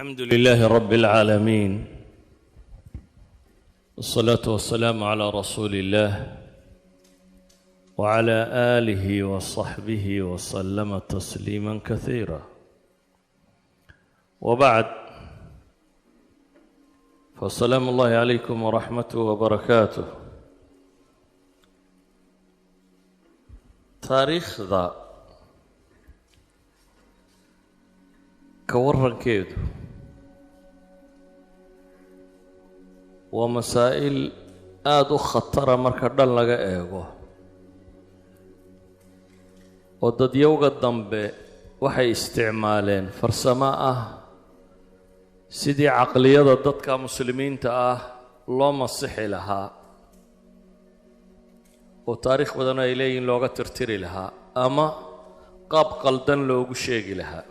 Alxamdu لlh rb العaalamiin والصlaaة والسlaam عlى rasuuli اllah وعlى آlih وصaxbih وslma تsliima kahiira. Wbacd, fasalaamu اllahi عalaykum wraxmatه wbarakaatuh. Taariikhda ka warankeedu waa masaa'il aada u khatara marka dhan laga eego, oo dadyowga dambe waxay isticmaaleen farsamo ah sidii caqliyada dadka muslimiinta ah loo masixi lahaa oo taariikh badan ay leeyihin looga tirtiri lahaa ama qaab qaldan loogu sheegi lahaa.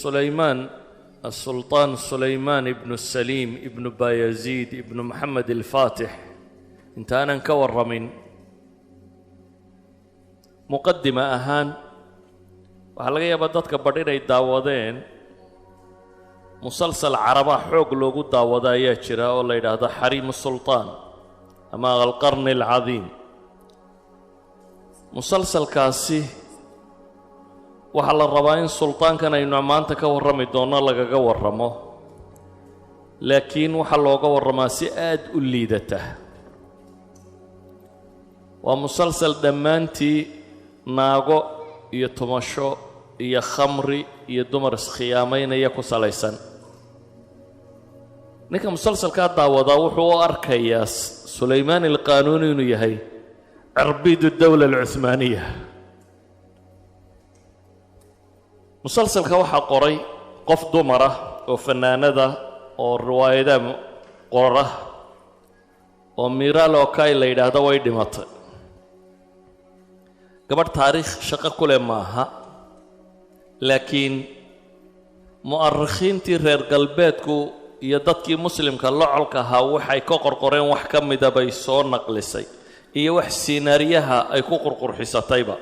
Sulaymaan asulطaan Sulaymaan ibnu Saliim ibnu Bayaziid ibnu Maxamed alfaatix, intaanan ka warramin muqadima ahaan, waxaa laga yaabaa dadka badh inay daawadeen musalsal carabaa xoog loogu daawada ayaa jira oo la yidhaahdo Xariimu Sulطaan ama Alqarni Alcadiim. Musalsalkaasi waxaa la rabaa in sultaankan aynu maanta ka warrami doonno lagaga warramo, laakiin waxaa looga warramaa si aad u liidata. Waa musalsal dhammaantii naago iyo tumasho iyo khamri iyo dumar iskhiyaamaynaya ku salaysan. Ninka musalsalkaa daawadaa wuxuu u arkayaa Sulaymaan alqaanuuni inuu yahay cirbiid dowla alcuhmaaniya. Musalsalka waxaa qoray qof dumara oo fannaanada oo riwaayadaha qora oo Miral Okay la yidhaahdo. Way dhimatay. Gabadh taariikh shaqo ku leh maaha, laakiin mu'arikhiintii reer galbeedku iyo dadkii muslimka locolka ahaa waxay ka qorqoreen wax ka mida bay soo naqlisay, iyo wax siinaariyaha ay ku qurqurxisatayba.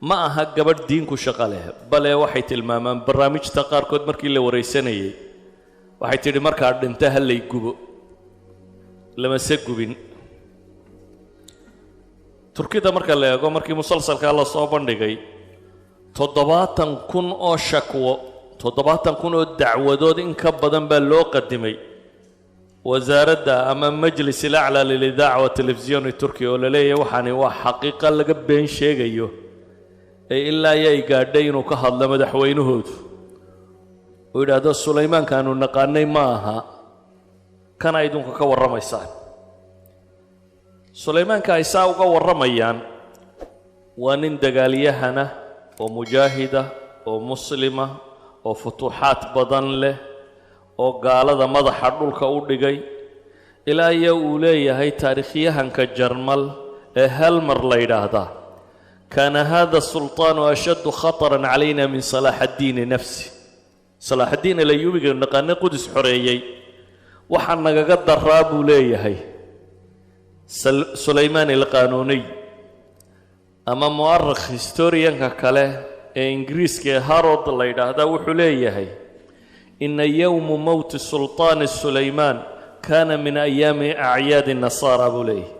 Ma aha gabadh diinku shaqo leh, bale waxay tilmaamaan barnaamijta qaarkood markii la waraysanayey waxay tidhi markaa dhinta ha lay gubo, lamase gubin. Turkida marka la eego, markii musalsalkaa la soo bandhigay, 70,000 oo shakwo, 70,000 oo dacwadood in ka badan baa loo qadimay wasaaradda ama Majlis ilaclaa lilidaaca wa telefisiyoni Turkiya, oo la leeyahay waxaani waa xaqiiqa laga been sheegayo, ee ilaa yay gaadhay inuu ka hadlo madaxweynahoodu oo yidhaahdo Sulaymaankaanu naqaanay ma aha kana idinku ka warramaysaan. Sulaymaanka ay saa uga warramayaan waa nin dagaalyahana oo mujaahida oo muslima oo futuuxaad badan leh oo gaalada madaxa dhulka u dhigay, ilaa iyo uu leeyahay taariikhyahanka Jarmal ee Helmer la yidhaahdaa, kaana hada sulطaanu ashaddu khataran calayna min Salaax addiini nafsi. Salaaxaddiin Alayuubiga naqaane Qudus xoreeyey waxaa nagaga daraa buu leeyahay Sulaymaan alqaanuuniy. Ama mu'arikh historianka kale ee Ingiriiska ee Harod la yidhaahdaa wuxuu leeyahay ina yowmu mowti sulطaani Sulaymaan kaana min ayaami acyaadi nasaara buu leeyahay.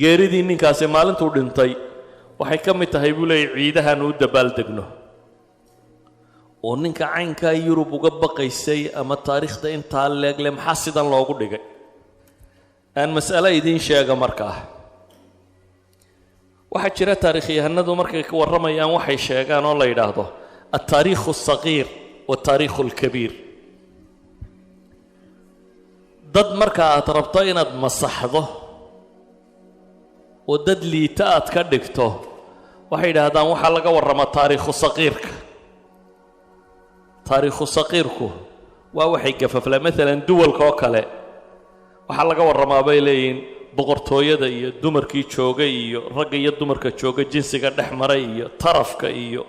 Geeridii ninkaasi maalintuu dhintay waxay ka mid tahay buu leeyahy ciidahaan u dabaaldegno. Oo ninka caynkaa Yurub uga baqaysay ama taariikhda intaa leegle maxaa sidan loogu dhigay? Aan mas'ale idiin sheega markaa. Waxaa jira taariikhyahanadu markay ka warramayaan waxay sheegaan oo la yidhaahdo altaariikhu alsagiir waaltaariikhu alkabiir. Dad marka aad rabto inaad masaxdo oo dad liita aad ka dhigto, waxay yidhaahdaan waxaa laga warramaa taariikhu saqiirka. Taariikhu saqiirku waa waxay gafaflaa, maalan duwalka oo kale waxaa laga warramaa bay leeyihiin boqortooyada iyo dumarkii joogay iyo ragga iyo dumarka jooga jinsiga dhex maray iyo tarafka iyo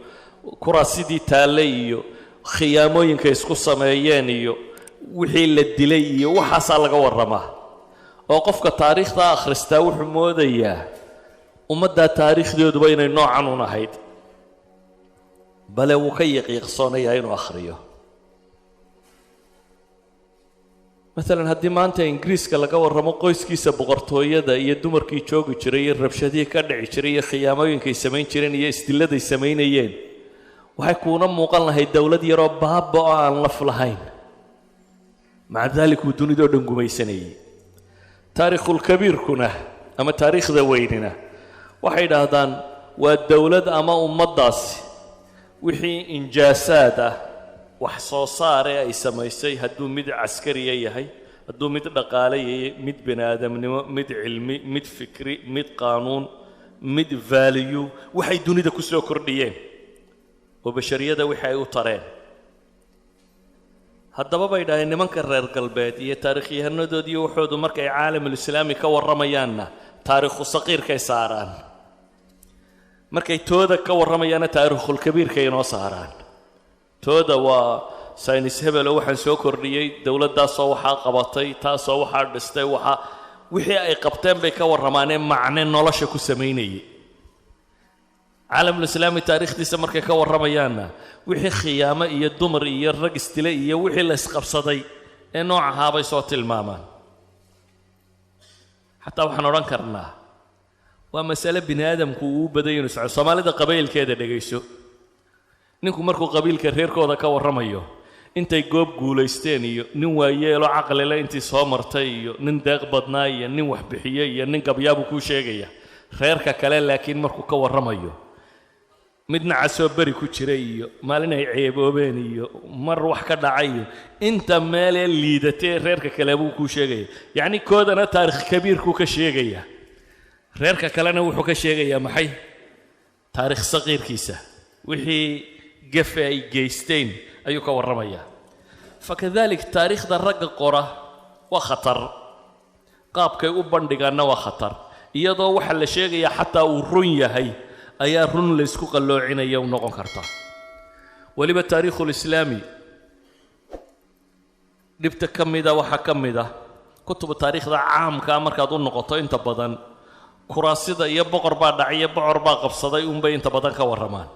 kuraasidii taalle iyo khiyaamooyinka isku sameeyeen iyo wixii la dilay iyo waxaasaa laga warramaa. Oo qofka taariikhdaa akhristaa wuxuu moodayaa ummaddaa taariikhdooduba inay noocan un ahayd. Bale wuu ka yaqiiqsoonayaa inuu akhriyo. Maalan haddii maanta Ingiriiska laga warramo, qoyskiisa boqortooyada iyo dumarkii joogi jiray iyo rabshadihii ka dhici jiray iyo khiyaamooyinkay samayn jireen iyo isdilladay samaynayeen, waxay kuuna muuqan lahayd dowlad yaroo baaba oo aan laf lahayn. Maca daalik uu dunidoo dhan gumaysanayay. Taariikhulkabiirkuna ama taariikhda weynina waxay idhaahdaan waa dowlad ama ummaddaasi wixii injaasaad ah, wax soo saare ay samaysay, hadduu mid caskariya yahay, hadduu mid dhaqaale yahay, mid bani aadamnimo, mid cilmi, mid fikri, mid qaanuun, mid value, waxay dunida ku soo kordhiyeen oo bashariyada wixii ay u tareen. Haddaba bay dhahdeen nimanka reer galbeed iyo taariikhyahanadooda iyo waxoodu markay caalamulislaami ka warramayaanna taariikhu saqiirkay saaraan, markay tooda ka warramayaanna taariikhulkabiirkay inoo saaraan. Tooda waa saynis hebelo waxaan soo kordhiyey, dowladdaasoo waxaa qabatay, taasoo waxaa dhistay, waxaa wixii ay qabteen bay ka warramaanee macne nolosha ku samaynayay. Caalamulislaami taariikhdiisa markay ka warramayaanna wixii khiyaamo iyo dumar iyo rag istile iyo wixii la isqabsaday ee nooc ahaabay soo tilmaamaan. Xataa waxaan odhan karnaa waa masale bini aadamku uu u badanya inu socdo. Soomaalida qabaylkeeda dhegayso, ninku markuu qabiilka reerkooda ka warramayo, intay goob guulaysteen iyo nin waayeelo caqlile intii soo martay iyo nin deeq badnaa iyo nin waxbixiye iyo nin gabyaabuu kuu sheegaya. Reerka kale laakiin markuu ka warramayo, mid nacasoo beri ku jira iyo maalin ay ceeboobeen iyo mar wax ka dhacay iyo inta meelee liidatee reerka kale buu kuu sheegaya. Yacni koodana taarikh kabiirkuu ka sheegaya, reerka kalena wuxuu ka sheegayaa maxay? Taarikh saqiirkiisa, wixii gafe ay geysteen ayuu ka warramayaa. Fakadalik taariikhda ragga qora waa khatar, qaabkay u bandhigaanna waa khatar. Iyadoo waxaa la sheegayaa xataa uu run yahay ayaa run laysku qalloocinaya u noqon karta. Weliba taariikhulislaami dhibta ka mida waxaa ka mid ah kutubu taariikhda caamkaa markaad u noqoto, inta badan kuraasida iyo boqor baa dhacay iyo bocor baa qabsaday unbay inta badan ka warramaan,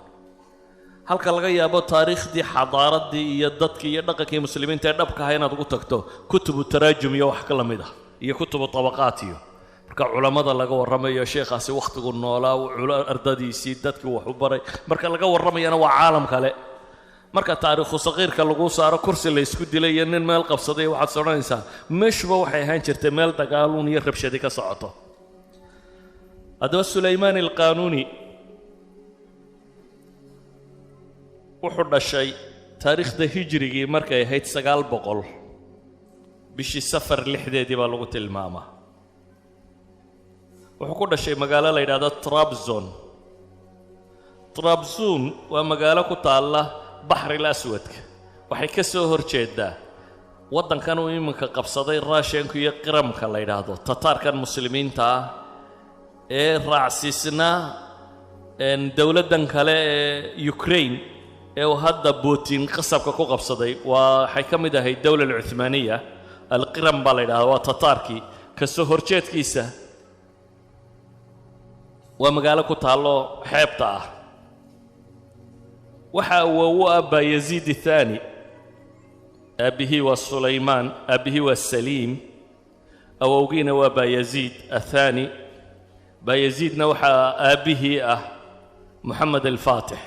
halka laga yaabo taariikhdii, xadaaraddii iyo dadkii iyo dhaqankii muslimiinta ee dhabka aha inaad ugu tagto kutubu taraajum iyo wax ka la mid ah iyo kutubu tabaqaat. Iyo marka culammada laga warramayo, sheekhaasi wakhtigu noolaa, ardadiisii, dadkii wax u baray, marka laga warramayana waa caalam kale. Marka taariikhu saqiirka lagu saaro kursi la isku dilay iyo nin meel qabsaday, waxaad is odhanaysaa meeshuba waxay ahaan jirtay meel dagaaluun iyo rabshadi ka socoto. Haddaba Sulaymaan alqaanuuni wuxuu dhashay taariikhda hijrigii markay ahayd 900, bishii Safar 6deedii baa lagu tilmaamaa. Wuxuu ku dhashay magaalo la yidhahdo Trabzon. Trabzon waa magaalo ku taalla Baxril Aswadka, waxay ka soo hor jeedaa waddankan uu iminka qabsaday Raashanku iyo Qiramka la yidhaahdo, Tataarkan muslimiinta ah ee raacsiisnaa dowladdan kale ee Ukraine ee uu hadda Putin qasabka ku qabsaday. Waxay ka mid ahayd dowla alcuthmaaniya, Alqiram baa la yidhahdaa, waa Tataarkii ka soo horjeedkiisa. Waa magaalo ku taallo xeebta ah. Waxa awowu ah Bayaziid athaani, aabbihii waa Sulaymaan, aabbihii waa Saliim, awowgiina waa Bayaziid athaani. Bayaziidna waxaa aabbihii ah Moxamed alfaatix,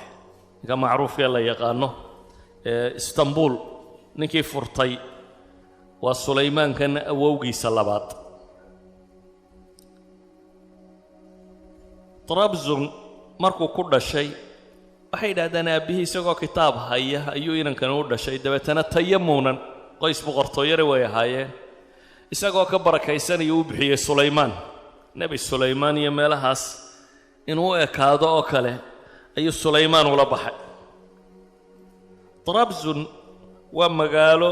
ninka macruufkee la yaqaano ee Istanbul ninkii furtay waa Sulaymaankan awowgiisa labaad. Trabzon markuu ku dhashay, waxay yidhahdaan aabbihii isagoo kitaab haya ayuu inankan u dhashay. Dabeetana tayamunan qoys boqortooyare way ahaayeen, isagoo ka barakaysanaya u bixiyey Sulaymaan, Nebi Sulaymaan iyo meelahaas inuu u ekaado oo kale ayuu Sulaymaan ula baxay. Trabzon waa magaalo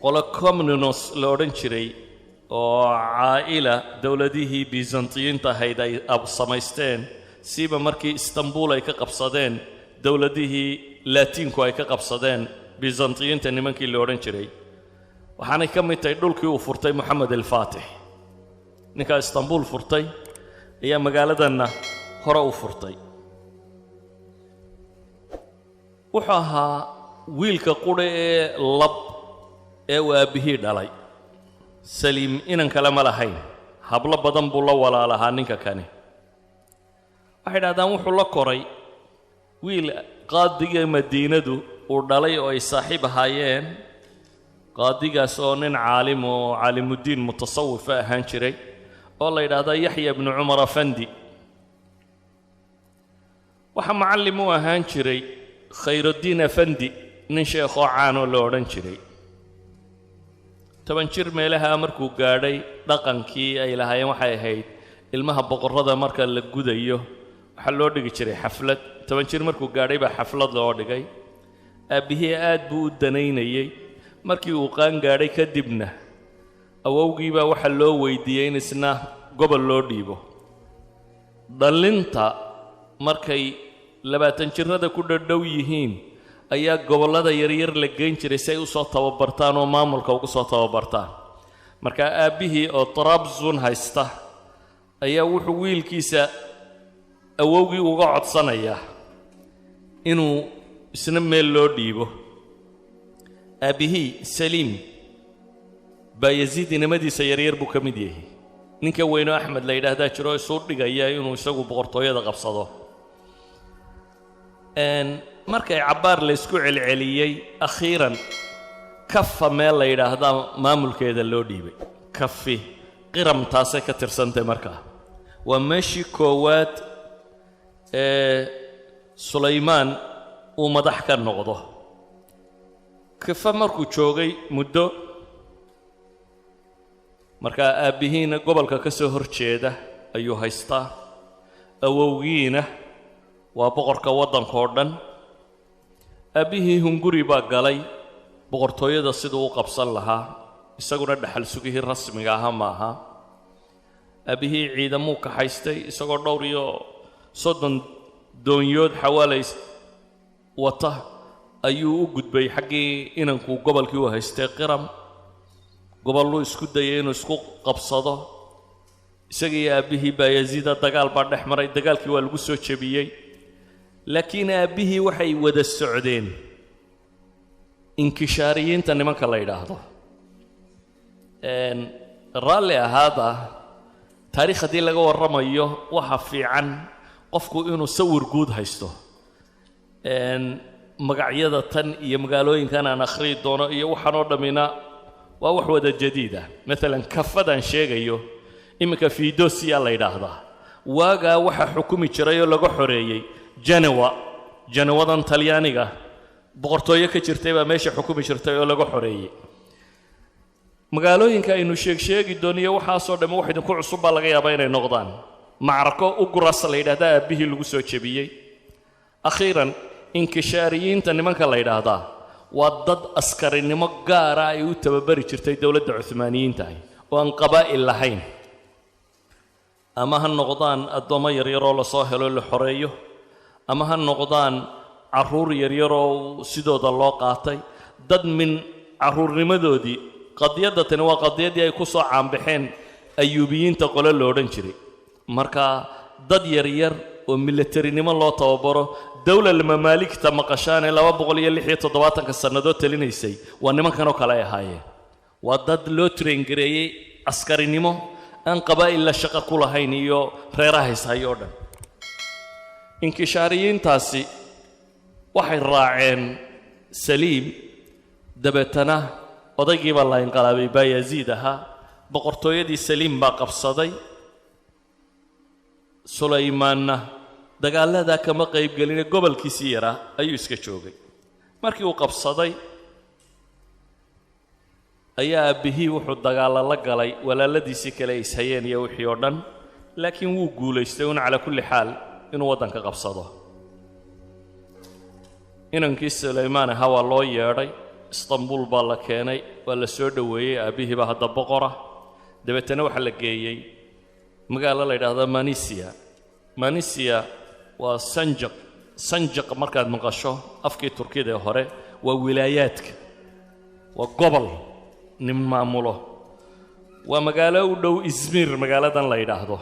qolo Comninos la odhan jiray oo caa'ila dowladihii Bizantiyiinta ahayd ay samaysteen, siiba markii Istanbul ay ka qabsadeen dowladihii Laatiinku, ay ka qabsadeen Bizantiyiinta nimankii la odhan jiray. Waxaanay ka mid tahay dhulkii uu furtay Moxamed alfaatix. Ninkaa Istanbul furtay ayaa magaaladanna hore u furtay. Wuxuu ahaa wiilka qudha ee lab ee uu aabbihii dhalay. Saliim inan kale ma lahayn, hablo badan buu la walaalahaa ninka kani. Waxay dhahdaan wuxuu la koray wiil qaadiga Madiinadu uu dhalay oo ay saaxiib ahaayeen, qaadigaas oo nin caalim oo caalimuddiin mutasawifa ahaan jiray oo la yidhaahda Yaxya ibnu Cumar Afandi. Waxaa macallim u ahaan jiray Khayraddiin Afandi, nin sheekhoo caanoo la odhan jiray. 10 jir meelaha markuu gaadhay, dhaqankii ay lahaayeen waxay ahayd ilmaha boqorrada marka la gudayo waxaa loo dhigi jiray xaflad. 10 jir markuu gaadhay baa xaflad loo dhigay. Aabbihii aad buu u danaynayey. Markii uu qaan gaadhay kadibna awowgiibaa waxaa loo weydiiyey in isna gobol loo dhiibo. Dhallinta markay 20 jirrada ku dhadhow yihiin ayaa gobollada yaryar la geyn jiray si ay u soo tababartaan oo maamulka ugu soo tababartaan. Markaa aabbihii oo Trabzon haysta ayaa wuxuu wiilkiisa awowgii uga codsanayaa inuu isna meel loo dhiibo. Aabbihii Saliim Baayaziid inamadiisa yaryar buu ka mid yahay. Ninka weynoo Axmed la yidhaahdaa jiro isuu dhigaya inuu isagu boqortooyada qabsado. Markay cabbaar la ysku celceliyey, akhiiran Kafa meel la yidhaahdaa maamulkeeda loo dhiibay. Kafi Qiram taasay ka tirsantay. Markaa waa meeshii koowaad ee Sulaymaan uu madax ka noqdo. Kafa markuu joogay muddo, markaa aabbihiina gobolka ka soo hor jeeda ayuu haystaa, awowgiina waa boqorka waddanka oo dhan. Aabbihii hunguri baa galay boqortooyada siduu u qabsan lahaa, isaguna dhaxal sugihii rasmiga aha ma aha. Aabbihii ciidamuu kaxaystay, isagoo dhowr iyo 30 doonyood xawaalay wata ayuu u gudbay xaggii inankuu gobolkii u haystay Qiram. Gobolluu isku dayay inuu isku qabsado. Isagii aabbihii Baayaziida dagaal baa dhex maray. Dagaalkii waa lagu soo jebiyey, laakiin aabbihii waxay wada socdeen inkishaariyiinta nimanka la yidhaahdo. Raalli ahaada, taariikh haddii laga warramayo waxa fiican qofku inuu sawir guud haysto. Magacyada tan iyo magaalooyinkan aan akhriyi doono iyo waxaan oo dhammina waa wax wada jadiid ah. Maalan Kafadaan sheegayo iminka Fidosiya la yidhaahdaa, waagaa waxaa xukumi jiray oo laga xoreeyey Genewa. Genewadan Talyaaniga boqortooyo ka jirtay baa meesha xukumi jirtay oo laga xoreeyey. Magaalooyinka aynu sheeg sheegi dooniyo waxaasoo dhamme wax idinku cusub baa laga yaabaa inay noqdaan. Macrako Ugras la yidhahdaa aabbihii lagu soo jebiyey. Akhiiran inkishaariyiinta nimanka la yidhaahdaa waa dad askarinimo gaara ay u tababari jirtay dowladda Cuhmaaniyiinta ahi oo aan qabaa'il lahayn, ama ha noqdaan addoommo yaryaroo lasoo helo la xoreeyo, ama ha noqdaan carruur yaryaroo sidooda loo qaatay, dad min carruurnimadoodii. Qadiyadda tani waa qadiyaddii ay ku soo caanbaxeen Ayuubiyiinta qole lo odhan jiray. Marka dad yaryar oo militarinimo loo tababaro, dowlal Mamaaligta maqashaanee 276-ka sannadood talinaysay, waa nimankanoo kale ay ahaayeen. Waa dad loo train gareeyey askarinimo, aan qabaa'il la shaqo ku lahayn iyo reeraha ishayo o dhan. Inkishaariyiintaasi waxay raaceen Saliim. Dabeetana odaygii baa la inqalaabay Baayaziid ahaa, boqortooyadii Saliim baa qabsaday. Sulaymaanna dagaaladaa kama qaybgeline, gobolkiisii yaraa ayuu iska joogay. Markii uu qabsaday ayaa aabbihii wuxuu dagaalla la galay walaaladiisii kale ay ishayeen iyo wixii oo dhan, laakiin wuu guulaystay un calaa kulli xaal inuu waddanka qabsado. Inankii Sulaymaan ahaa waa loo yeedhay, Istanbul baa la keenay, waa la soo dhoweeyey. Aabbihii baa hadda boqora. Dabeetana waxaa la geeyey magaalo la yidhaahdo Manisia. Manisia waa sanjaq. Sanjaq markaad maqasho afkii Turkida ee hore waa wilaayaadka, waa gobol nin maamulo. Waa magaalo u dhow Izmir magaaladan la yidhaahdo.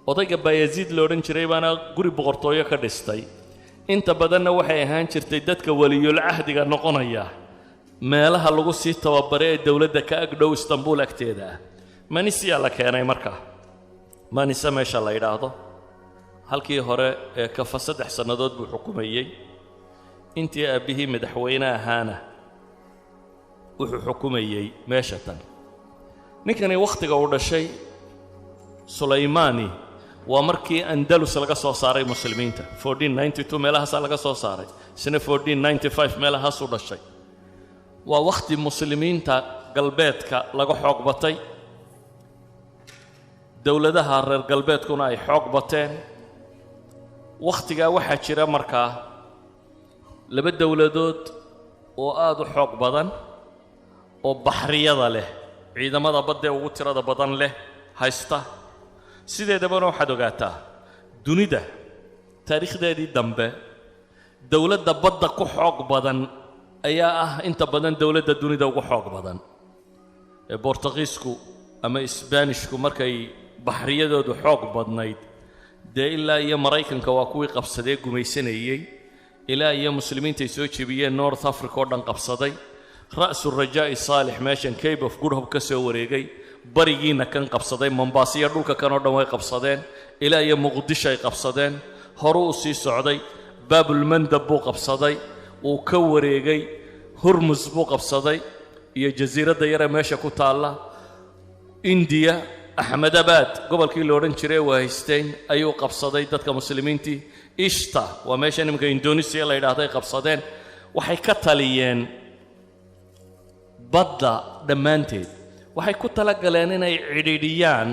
Odayga Bayaziid la odhan jiray baana guri boqortooyo ka dhistay. Inta badanna waxay ahaan jirtay dadka weliyul cahdiga noqonaya meelaha lagu sii tababaray ee dowladda ka agdhow Istanbul agteeda ah. Manisiya la keenay markaa, Manisa meesha la yidhaahdo. Halkii hore ee Kafa 3 sannadood buu xukumayey. Intii aabbihii madaxweyne ahaana wuxuu xukumayey meesha tan. Ninkani wakhtiga uu dhashay Sulaymaani waa markii Andalus laga soo saaray muslimiinta, meelahaasaa laga soo saaray. Isna meelahaasuu dhashay. Waa wakhti muslimiinta galbeedka laga xoog batay, dowladaha reer galbeedkuna ay xoog bateen. Wakhtigaa waxaa jira markaa laba dowladood oo aada u xoog badan oo baxriyada leh, ciidamada badda ee ugu tirada badan leh haysta. Sideedabana waxaad ogaataa, dunida taariikhdeedii dambe dowladda badda ku xoog badan ayaa ah inta badan dowladda dunida ugu xoog badan. Ee Bortugiisku ama Isbaanishku markay baxriyadoodu xoog badnayd, dee ilaa iyo Maraykanka waa kuwii qabsadee gumaysanayey, ilaa iyo muslimiintay soo jebiyeen North Africa oo dhan qabsaday, Ra'su Rajaa'i Saalix, meeshan Cape of Good Hope ka soo wareegay, barigiina kan qabsaday, Mombaasiyo dhulka kan oo dhan way qabsadeen, ilaa iyo Muqdisho ay qabsadeen. Horu u sii socday, Baabulmandab buu qabsaday, uu ka wareegay, Hurmus buu qabsaday iyo jasiiradda yare meesha ku taalla. Indiya, Axmedabaad gobolkii la odhan jiray waa haysteen, ayuu qabsaday dadka muslimiintii. Ishta waa meesha nimanka Indonesiya la yidhaahday qabsadeen. Waxay ka taliyeen badda dhammaanteed. Waxay ku talagaleen inay cidhiidhiyaan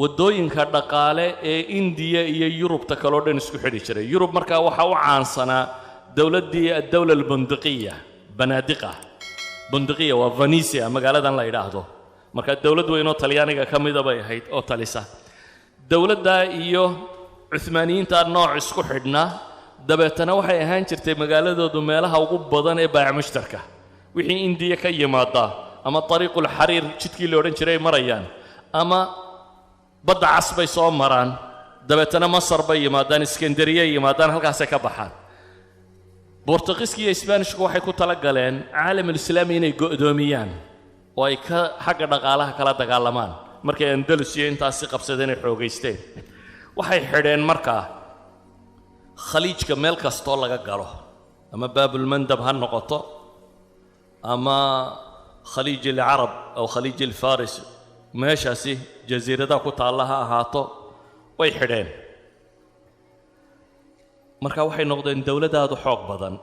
waddooyinka dhaqaale ee Indiya iyo Yurubta kaleo dhan isku xidhi jiray. Yurub markaa waxaa u caansanaa dowladdii addawla albundiqiya, banaadiqa. Bundiqiya waa Venisia magaaladan la yidhaahdo. Marka dowlad weynoo Talyaaniga ka mida bay ahayd oo talisa. Dowladdaa iyo Cuhmaaniyiinta nooc isku xidhnaa. Dabeetana waxay ahaan jirtay magaaladoodu meelaha ugu badan ee baac mushtarka. Wixii Indiya ka yimaada ama Ariiqulxariir jidkii la odhan jiray ay marayaan, ama Badda Cas bay soo maraan, dabeetana Masar bay yimaadaan, Iskandariyay yimaadaan, halkaasay ka baxaan. Bortuqiiska iyo Isbaanishku waxay ku tala galeen caalamulislaami inay go'doomiyaan oo ay ka xagga dhaqaalaha kala dagaalamaan. Markay Andalus iyo intaasi qabsadeen ay xoogaysteen, waxay xidheen markaa Khaliijka meel kastoo laga galo, ama Baabulmandab ha noqoto ama Khaliij alcarab aw Khaliij alfaris, meeshaasi jasiiradaha ku taalla ha ahaato, way xidheen. Marka waxay noqdeen dowlad aada u xoog badan.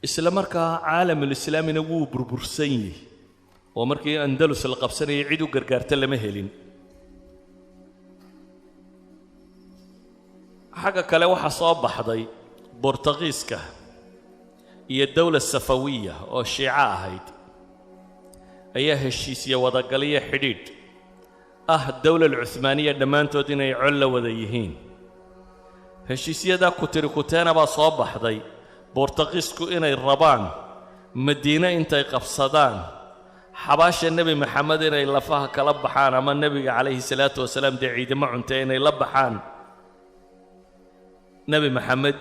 Isla markaa caalamulislaamina wuu burbursan yihi, oo markii Andalus la qabsanayay cid u gargaarta lama helin. Xagga kale waxaa soo baxday Bortugiiska iyo dowla Safawiya oo Shiico ahayd ayaa heshiisya wadagaliyo xidhiidh ah dowla alcuhmaaniya dhammaantood inay col la wada yihiin. Heshiisyadaa kutiri kuteena baa soo baxday Bortugiisku inay rabaan Madiine intay qabsadaan xabaasha Nebi Maxamed inay lafaha kala baxaan, ama nebiga calayhi salaatu wasalaam dee ciidamo cuntee inay la baxaan, Nebi Maxamed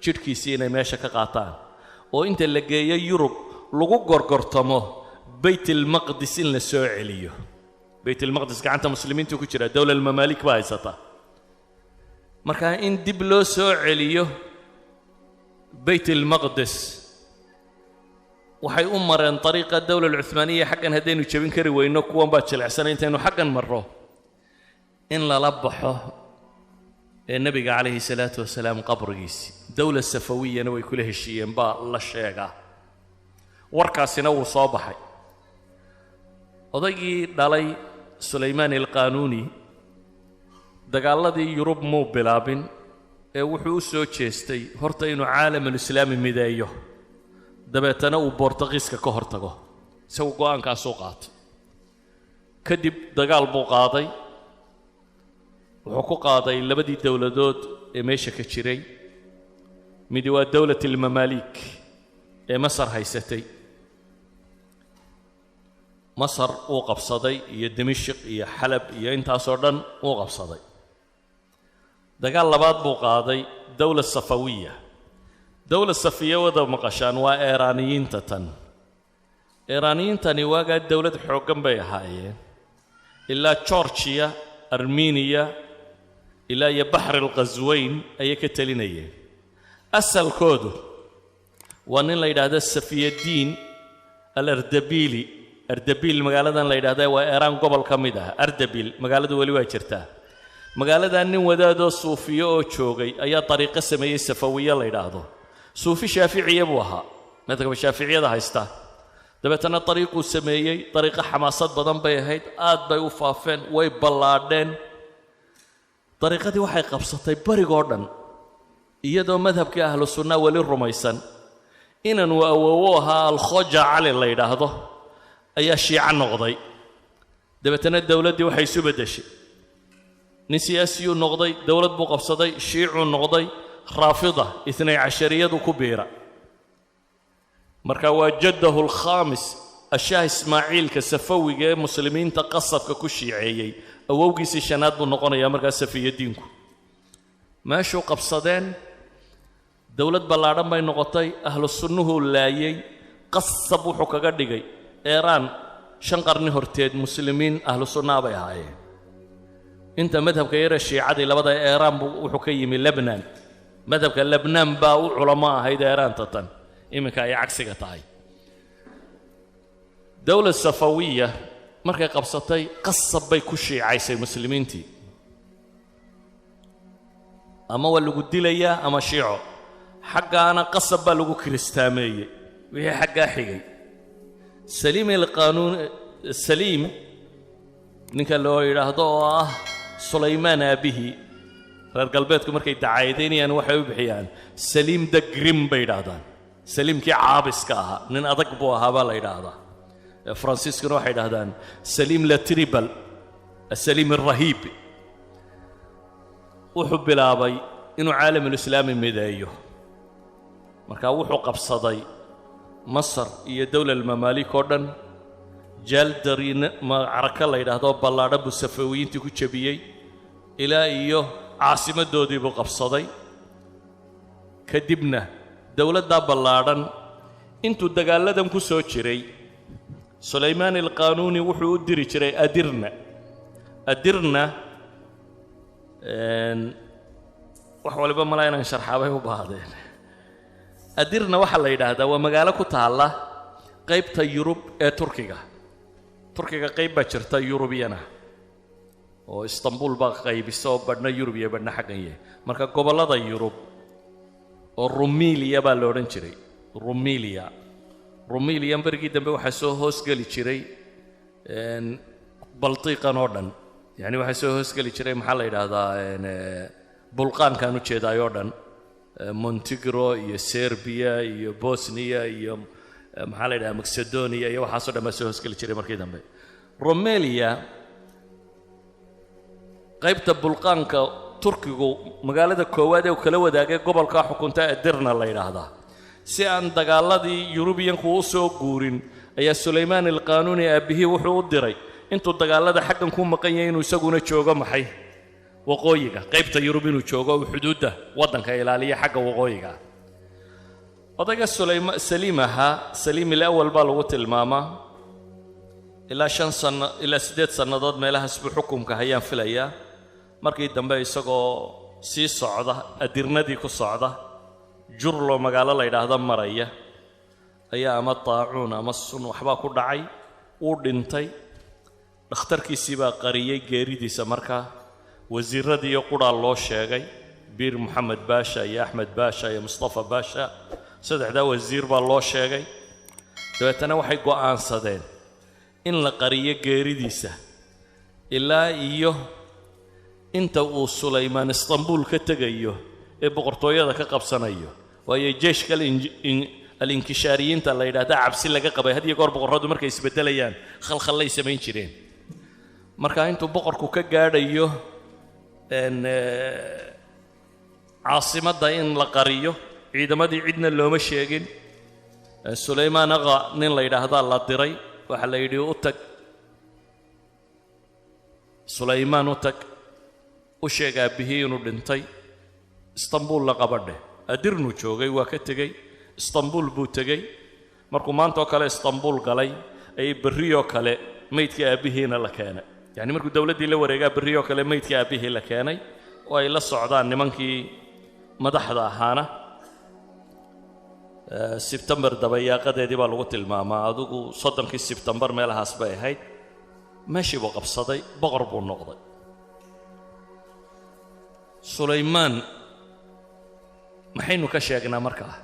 jidhkiisii inay meesha ka qaataan, oo inta la geeyo Yurub lagu gorgortamo Baytalmaqdis in la soo celiyo. Baytalmaqdis gacanta muslimiintu ku jira, dowla almamaalik baa haysata. Marka in dib loo soo celiyo Baytalmaqdis waxay u mareen dariiqa dowla alcuhmaaniya. Xaggan haddaynu jebin kari weyno, kuwan baa jilicsanay, intaynu xaggan marro in lala baxo ee nebiga calayhi salaatu wasalaam qabrigiisi. Dowla Safawiyana way kula heshiiyeen baa la sheegaa. Warkaasina wuu soo baxay. Odaygii dhalay Sulaymaan alqaanuuni dagaaladii Yurub muu bilaabin ee wuxuu u soo jeestay horta inuu caalamulislaami mideeyo, dabeetana uu Bortugiiska ka hor tago. Isagu go'aankaasuu qaatay. Kadib dagaal buu qaaday. Wuxuu ku qaaday labadii dowladood ee meesha ka jiray. Midi waa dowlat almamaaliik ee Masar haysatay. Masar uu qabsaday iyo Dimashik iyo Xalab iyo intaasoo dhan uu qabsaday. Dagaal labaad buu qaaday, dowla Safawiya. Dowla Safiya wada maqashaan, waa Eeraaniyiinta. Tan Eeraaniyiintani waagaa dowlad xooggan bay ahaayeen, ilaa Georgiya, Armeniya, ilaa iyo Baxri Alqasweyn ayay ka telinayeen. Asalkoodu waa nin la yidhaahdo Safiyaddiin Alardabili. Ardabiil magaaladan la yidhahda waa Eeraan gobol ka mid ah. Ardabil magaaladu weli waa jirtaa. Magaaladan nin wadaadoo suufiyo oo joogay ayaa dariiqo sameeyey Safawiye la yidhaahdo. Suufi Shaaficiye buu ahaa, madhabka Shaaficiyada haysta. Dabeetana dariiquu sameeyey, dariiqo xamaasad badan bay ahayd, aad bay u faafeen, way ballaadheen. Dariiqadii waxay qabsatay barigoo dhan, iyadoo madhabkii Ahlu Sunna weli rumaysan. Inanuu awoowo ahaa, Alkhoja Cali la yidhaahdo, ayaa Shiico noqday. Dabeetana dowladdii waxay isu beddeshay nin siyaasiyuu noqday, dowlad buu qabsaday, Shiicuu noqday, Raafida Itnay Cashariyadu ku biira. Marka waa jaddahu alkhaamis, Ashaah Ismaaciilka Safawiga ee Muslimiinta qasabka ku shiiceeyey, awowgiisii shanaad buu noqonayaa. Markaa Safiyadiinku meeshuu qabsadeen, dowlad ballaadhan bay noqotay. Ahlu sunnuhuu laayey, qasab wuxuu kaga dhigay. Eeraan 5 qarni horteed Muslimiin Ahlu sunnaa bay ahaayeen. Inta madhabka yare Shiicadii labada Eeraan buu wuxuu ka yimi Lebnaan. Madhabka Lebnaan baa u culamo ahayd Eeraanta tan iminka ay cagsiga tahay. Dowlad Safawiya markay qabsatay, qasab bay ku shiicaysay Muslimiintii. Ama waa lagu dilayaa ama Shiico. Xaggaana qasab baa lagu kiristaameeyey wixii xaggaa xigay. Saliim Alqaanuun, Saliim ninka loo yidhaahdo oo ah Sulaymaan aabbihii, reer galbeedku markay dacayadaynayaan waxay u bixiyaan Saliim the Grim bay yidhaahdaan, Saliimkii caabiska ahaa, nin adag buu ahaa baa la yidhaahdaa. Faransiiskuna waxay yidhahdaan Saliim le Terrible, Saliim alrahiib. Wuxuu bilaabay inuu caalamulislaami mideeyo. Markaa wuxuu qabsaday Masar iyo dowla almamaalik oo dhan. Jaaldari macraka la yidhaahdo ballaadhan buu Safawiyiintii ku jebiyey, ilaa iyo caasimaddoodii buu qabsaday. Kadibna dowladdaa ballaadhan intuu dagaaladan ku soo jiray, Sulaymaan Alqaanuuni wuxuu u diri jiray Adirna. Adirna wax waliba malaa inaan sharxaabay u baahdeen. Adirna waxaa la yidhaahdaa waa magaalo ku taalla qaybta Yurub ee Turkiga. Turkiga qayb baa jirta Yurubiyana oo Istanbul baa qaybisa, oo badhna Yurub iyo badhna xaggan yahay. Marka gobollada Yurub oo Rumiiliya baa la odhan jiray, Rumiiliya. Rumiiliya berigii dambe waxaa soo hoosgeli jiray Baltiiqan oo dhan, yacni waxaa soo hoosgeli jiray, maxaa la yidhaahdaa, Bulqaankaan u jeedaay oo dhan, Montenegro iyo Serbiya iyo Bosniya iyo, maxaa la yidhahdaa, Macedonia iyo waxaasoo dhan baa soo hoosgeli jiray markii dambe. Romelia, qaybta Bulqaanka Turkigu magaalada koowaad ee uu kala wadaagay gobolkaa xukunta Edirna la yidhaahdaa. Si aan dagaaladii Yurubiyanku u soo guurin ayaa Sulaymaan Alqaanuuni aabbihii wuxuu u diray intuu dagaalada xaggan ku maqan yahay inuu isaguna joogo maxay, waqooyiga, qaybta Yurub inuu joogo, uu xuduudda waddanka ilaaliya xagga waqooyiga. Odayga Sulayma Saliim ahaa, Saliim Ilawal baa lagu tilmaamaa. Ilaa 5 sanno ilaa 8 sannadood meelahaas buu xukumka hayaan filayaa. Markii dambe isagoo sii socda, Adirnadii ku socda, Jurlo magaalo la yidhaahdo maraya, ayaa ama taacuun ama sun waxbaa ku dhacay, wuu dhintay. Dhakhtarkiisii baa qariyey geeridiisa. Markaa wasiiradiiyo qudhaa loo sheegay, Biir Moxamed Baasha iyo Axmed Baasha iyo Mustafa Baasha, saddexdaa wasiir baa loo sheegay. Dabeetana waxay go'aansadeen in la qariyo geeridiisa ilaa iyo inta uu Sulaymaan Istanbuul ka tegayo ee boqortooyada ka qabsanayo, waayo jeeshka alinkishaariyiinta la yidhahda cabsi laga qabay. Had iyo goor boqorradu markay isbeddelayaan khalkhallay samayn jireen. Marka intuu boqorku ka gaadhayo caasimadda in la qariyo ciidamadii, cidna looma sheegin. Sulaymaan Aqa nin la yidhaahdaa la diray. Waxaa la yidhi, u tag Sulaymaan, u tag. U sheeg aabbihii inuu dhintay, Istanbuulla qabadheh. Adirnu joogay, waa ka tegey, Istanbuul buu tegey. Markuu maanta oo kale Istanbuul galay ayay berriyoo kale meydkii aabbihiina la keenay. Yacni markuu dowladdii la wareegaa, berriyoo kale meydkii aabbihii la keenay oo ay la socdaan nimankii madaxda ahaana. Sebtembar dabayaaqadeedii baa lagu tilmaamaa, adigu 30kii Sebtembar meelahaas bay ahayd. Meeshii buu qabsaday, boqor buu noqday Sulaymaan. Maxaynu ka sheegnaa markaa?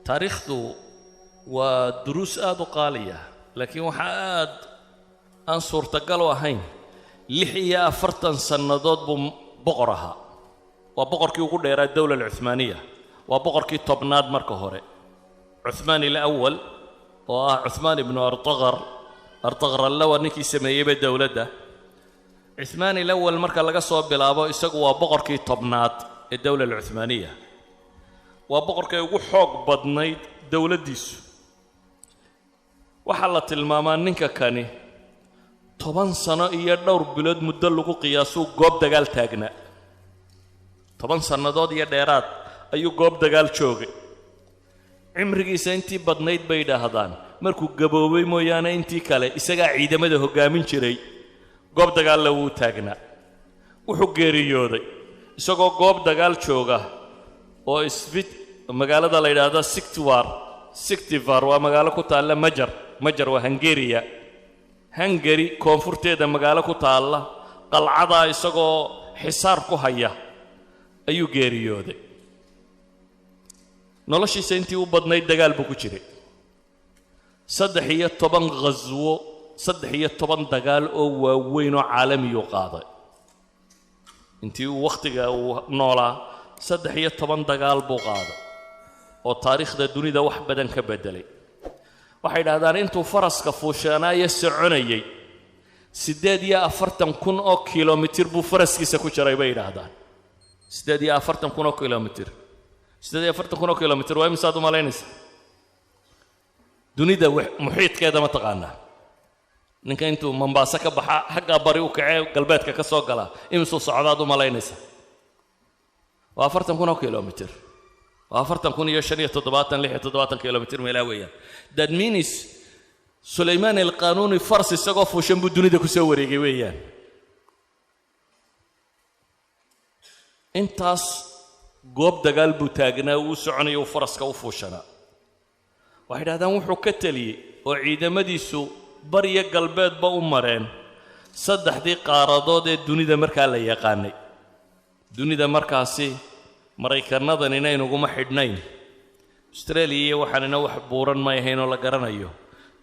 Taariikhdu waa duruus aad u qaaliya, laakiin waxaa aad aan suurtagal u ahayn, 46 sannadood buu boqor ahaa. Waa boqorkii ugu dheeraa dowla alcuhmaaniya, waa boqorkii 10aad. Marka hore Cuhmaan ilawal, oo ah Cuhmaan ibnu Artaqar, Artaqralle waa ninkii sameeyeyba dowladda. Cuhmaan ilawal marka laga soo bilaabo, isagu waa boqorkii 10aad ee dowla alcuhmaaniya, waa boqorkay ugu xoog badnayd dowladdiisu. Waxaa la tilmaamaa ninka kani 10 sano iyo dhowr bilood muddo lagu qiyaasuu goob dagaal taagnaa. 10 sannadood iyo dheeraad ayuu goob dagaal joogay. Cimrigiisa intii badnayd, bay idhaahdaan, markuu gaboobay mooyaane, intii kale isagaa ciidamada hoggaamin jiray, goob dagaalna wuu taagnaa. Wuxuu geeriyooday isagoo goob dagaal jooga oo Isbit magaalada la yidhaahdo Sictiwar. Sictivar waa magaalo ku taalla Majar. Majar waa Hungariya, Hungary koonfurteeda magaalo ku taalla. Qalcadaa isagoo xisaar ku haya ayuu geeriyooday. Noloshiisa intii u badnayd dagaal buu ku jiray. 13 khaswo, 13 dagaal oo waaweyn oo caalamiyuu qaaday intii uu wakhtiga uu noolaa. 13 dagaal buu qaaday oo taariikhda dunida wax badan ka beddelay. Waxay idhahdaan intuu faraska fuushanaayo soconayey, 48,000 oo kilomitir buu faraskiisa ku jaray, bay idhaahdaan. 48,000 oo kilomitir, 48,000 oo kilomitir waa imisaad u malaynaysa? Dunida muxiidkeeda ma taqaanaa? Ninka intuu Mombaaso ka baxa xaggaa bari u kacee galbeedka ka soo gala, imisuu socdaad u malaynaysa? Waa 40,000 oo kilomitir, waa 40,075, 76 kilomitir meelaa weeyaan. That means Sulaymaan Alqanuuni faras isagoo fuushan buu dunida ku soo wareegay weeyaan. Intaas goob dagaal buu taagnaa, uu soconaya, uu faraska u fuushanaa. Waxay idhahdaan wuxuu ka teliyey oo ciidamadiisu bariyo galbeedba u mareen saddexdii qaaradood ee dunida markaa la yaqaanay. Dunida markaasi Maraykannadanina inaguma xidhnayn, Australia iyo waxaanina wax buuran may ahayn oo la garanayo.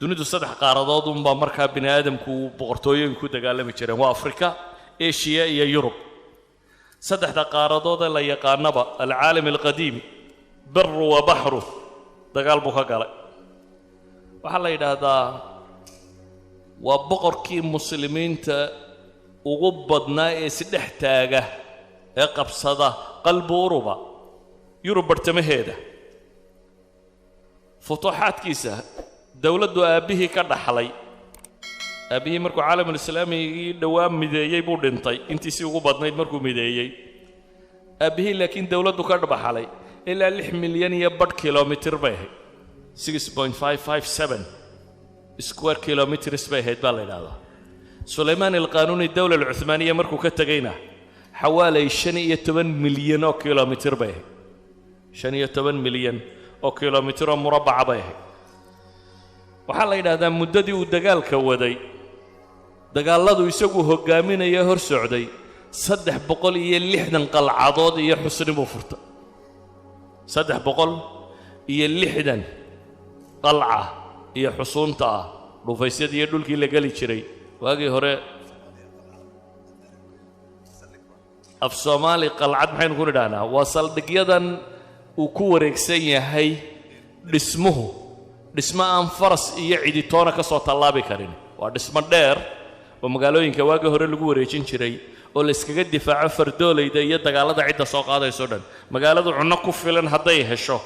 Dunidu saddex qaaradood unbaa markaa bini aadamku boqortooyooyin ku dagaalami jireen: waa Afrika, Eshiya iyo Yurub. Saddexda qaaradood ee la yaqaanaba, alcaalam alqadiimi baru wa baxru, dagaal buu ka galay. Waxaa la yidhaahdaa waa boqorkii muslimiinta ugu badnaa ee si dhex taaga ee qabsada qalbu Uruba, Yurub bartamaheeda. Futuuxaadkiisa dowladdu aabbihii ka dhaxlay, aabbihii markuu caalamulislaamigii dhowaa mideeyey buu dhintay, intiisii ugu badnayd markuu mideeyey aabbihii, laakiin dowladdu ka dhaxlay ilaa 6.5 milyan kilomitir bay ahayd. 6.557 square kilometers bay ahayd baa la yidhahdaa. Sulaymaan Alqaanuuni dowla alcuhmaaniya markuu ka tegayna xawaalay 15 milyan oo kilomitir bay ahayd, 15 milyan oo kilomitir oo murabbaca bay ahayd. Waxaa la yidhaahdaa muddadii uu dagaalka waday, dagaalladu isagu hoggaaminaya hor socday, 360 qalcadood iyo xusni buu furtay. 360 qalca iyo xusuunta ah, dhufaysyadii iyo dhulkii la geli jiray waagii hore. Af Soomaali qalcad maxaynu ku nidhahnaa? Waa saldhigyadan uu ku wareegsan yahay dhismuhu, dhismo aan faras iyo ciditoona ka soo tallaabi karin. Waa dhismo dheer oo magaalooyinka waagii hore lagu wareejin jiray oo la iskaga difaaco fardoolayda iyo dagaallada cidda soo qaadayso dhan. Magaaladu cunno ku filan hadday hesho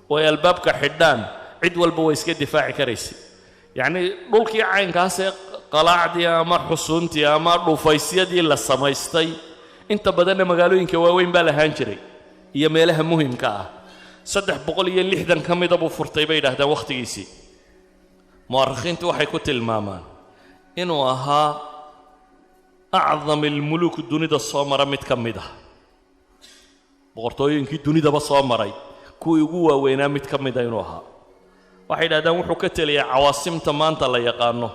oo ay albaabka xidhaan, cid walba way iska difaaci karaysa. Yacnii dhulkii caynkaasee Qalaacdii ama xusuuntii ama dhufaysyadii la samaystay inta badanna magaalooyinka waaweyn baa lahaan jiray iyo meelaha muhimka ah. 360 ka mida buu furtay, bay yidhahdaan wakhtigiisii. Mu'arikhiintu waxay ku tilmaamaan inuu ahaa أعظم الملوك dunida soo mara mid ka mid ah, boqortooyinkii dunidaba soo maray kuwii ugu waaweynaa mid ka mida inuu ahaa. Waxay yidhahdaan wuxuu ka teliyay cawaasimta maanta la yaqaano,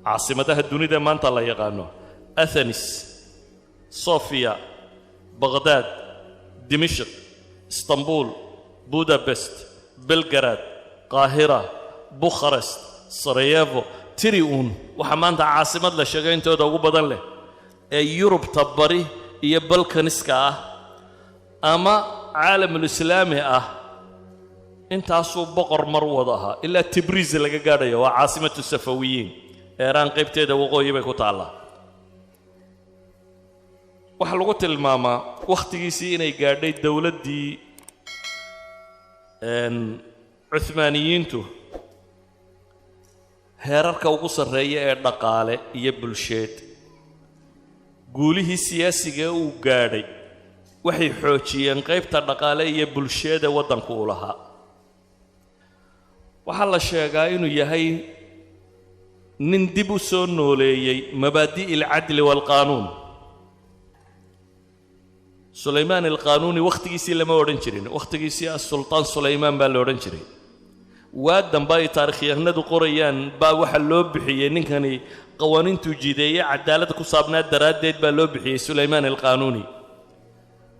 caasimadaha dunida maanta la yaqaano: Athenis, Sofia, Baqhdaad, Dimishq, Istanbul, Budapest, Belgarad, Qaahira, Bukharest, Sarayevo, tiri uun. Waxaa maanta caasimad la sheegay intooda ugu badan leh ee Yurubta bari iyo Balkaniska ah ama Caalamulislaami ah intaasuu boqor mar wada ahaa, ilaa Tibriis laga gaadhayo. Waa caasimatu Safawiyiin, Eeraan qaybteeda waqooyi bay ku taallaa. Waxaa lagu tilmaamaa wakhtigiisii inay gaadhay dowladdii Cuhmaaniyiintu heerarka ugu sarreeya ee dhaqaale iyo bulsheed. Guulihii siyaasiga uu gaadhay waxay xoojiyeen qaybta dhaqaale iyo bulsheeda waddanku uu lahaa. Waxaa la sheegaa inuu yahay nin dib u soo nooleeyey مبادئ العدل والقانون. Sulaymaan Alqaanuuni wakhtigiisii lama odhan jirin, wakhtigiisii Asultaan Sulaymaan baa la odhan jiray. Waa dambe ay taarikhyahanadu qorayaan baa waxaa loo bixiyey ninkani qawaaniintuu jideeyey cadaalad ku saabnaa daraaddeed baa loo bixiyey Sulaymaan Alqaanuuni.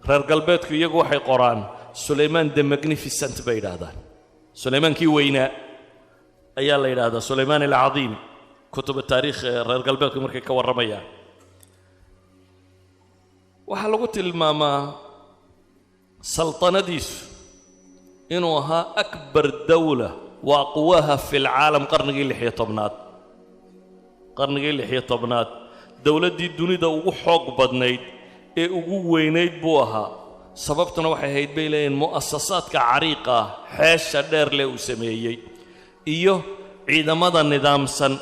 Reer galbeedku iyagu waxay qoraan Sulaymaan the Magnificent bay yidhaahdaan, Sulaymaankii weynaa ayaa la yidhaahdaa, Sulaymaan alcadiim, kutuba taariikh ee reer galbeedku markay ka warramayaan. Waxaa lagu tilmaamaa saltanadiisu inuu ahaa أكبر دولة وأقواها في العالم qarnigii 16aad. Qarnigii 16aad dowladdii dunida ugu xoog badnayd ee ugu weynayd buu ahaa. Sababtuna waxay ahayd, bay leeyihin, mu'asasaadka cariiqa ah, xeesha dheer leh uu sameeyey iyo ciidamada nidaamsan,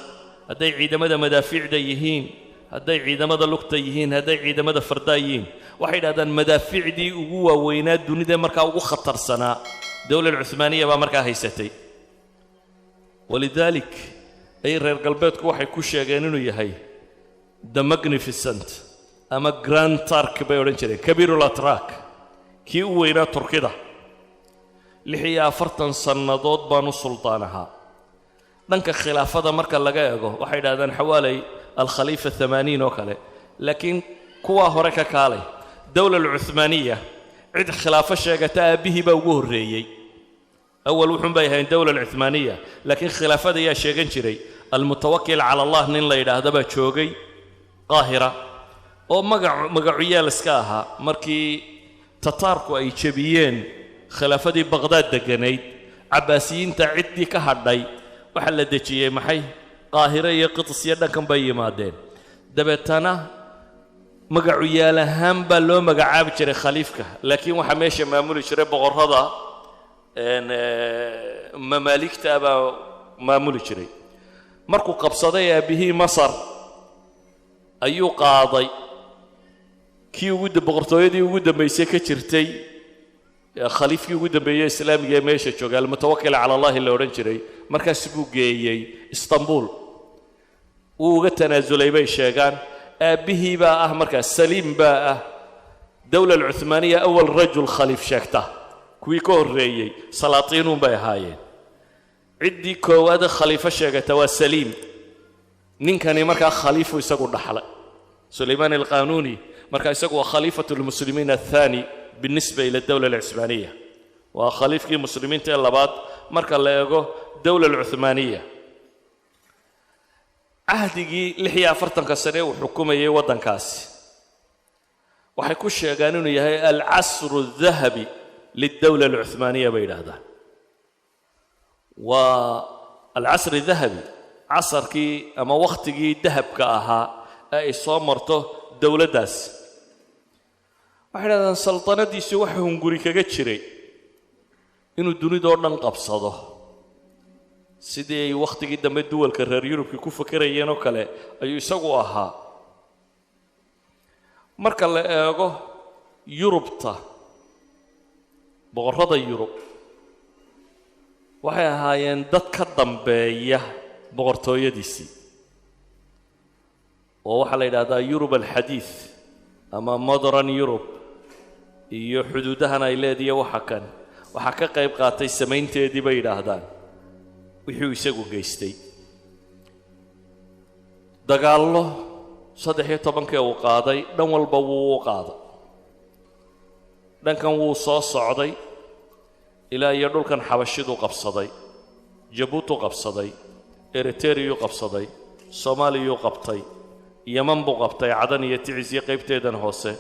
hadday ciidamada madaafiicda yihiin, hadday ciidamada lugta yihiin, hadday ciidamada fardaa yihiin. Waxay yidhahdaan madaafiicdii ugu waaweynaa dunida markaa ugu khatarsanaa dowla Cuhmaaniya baa markaa haysatay. ولذلك ay reer galbeedku waxay ku sheegeen inuu yahay the Magnificent ama Grand Turk bay odhan jireen, كبير الأتراك, kii u weynaa Turkida. 46 sannadood baanu suldaan ahaa. Dhanka khilaafada marka laga eego, waxay yidhahdaan حوالي الخليفة 80 oo kale, laakiin kuwaa hore ka kaalay dowla alcuhmaaniya cid khilaafo sheegata aabbihii baa ugu horreeyey. Awal wuxuun bay ahayn dowla alcuhmaaniya, laakiin khilaafada ayaa sheegan jiray? Almutawakil cala Allah nin la yidhaahda baa joogay Qaahira oo magac magacuyaal iska ahaa. Markii Tataarku ay jebiyeen khilaafadii Baqhdaad degganayd, Cabbaasiyiinta ciddii ka hadhay waxaa la dejiyey maxay? Qaahiro iyo Qitis iyo dhankan bay yimaadeen. Dabeetana magacuyaal ahaan baa loo magacaabi jiray khaliifka, laakiin waxaa meesha maamuli jiray boqorrada Mamaaligta baa maamuli jiray. Markuu qabsaday aabbihii Masar ayuu qaaday kii ugu boqortooyadii ugu dambaysay ka jirtay, khaliifkii ugu dambeeyey islaamiga ee meesha joogay, Almutawakil cala Allahi la odhan jiray. Markaas buu geeyey Istanbul, wuu uga tanaasulay, bay sheegaan. Aabbihii baa ah markaas, Saliim baa ah dowla alcuhmaaniya أول رجل khaliif sheegta. Kuwii ka horreeyey salaatiinuun bay ahaayeen. Ciddii koowaade khaliifo sheegata waa Saliim. Ninkani markaa khaliifu isagu dhaxlay, Sulaymaan Alqaanuuni. Marka isagu waa خليفة المسلمين الثاني بالنسبة إلى الدولة العثمانية, waa khaliifkii muslimiinta ee labaad marka la eego dowla alcuhmaaniya. Cahdigii 46-ka sane uu xukumayay waddankaasi waxay ku sheegaan inuu yahay العصر الذهبي للدولة العثمانية bay yidhaahdaan. Waa العصر الذهبي, casarkii ama wakhtigii dahabka ahaa ee ay soo marto dowladdaasi. Waxay yidhahdaan saltanadiisi waxa hunguri kaga jiray inuu dunidoo dhan qabsado. Sidii ay wakhtigii dambe duwalka reer Yurubkii ku fakerayeen oo kale ayuu isagu ahaa. Marka la eego Yurubta, boqorrada Yurub waxay ahaayeen dad ka dambeeya boqortooyadiisii, oo waxaa la yidhaahdaa Yurub alxadiid ama modern Yurub iyo xuduudahan ay leediya waxa kan waxaa ka qayb qaatay samaynteedii, bay yidhaahdaan, wixii uu isagu geystay. Dagaallo 13-kii uu qaaday, dhan walba wuu u qaaday. Dhankan wuu soo socday ilaa iyo dhulkan Xabashiduu qabsaday, Jabuutuu qabsaday, Eriteriyuu qabsaday, Soomaaliyuu qabtay, Yeman buu qabtay, Cadan iyo Ticis iyo qaybteedan hoose.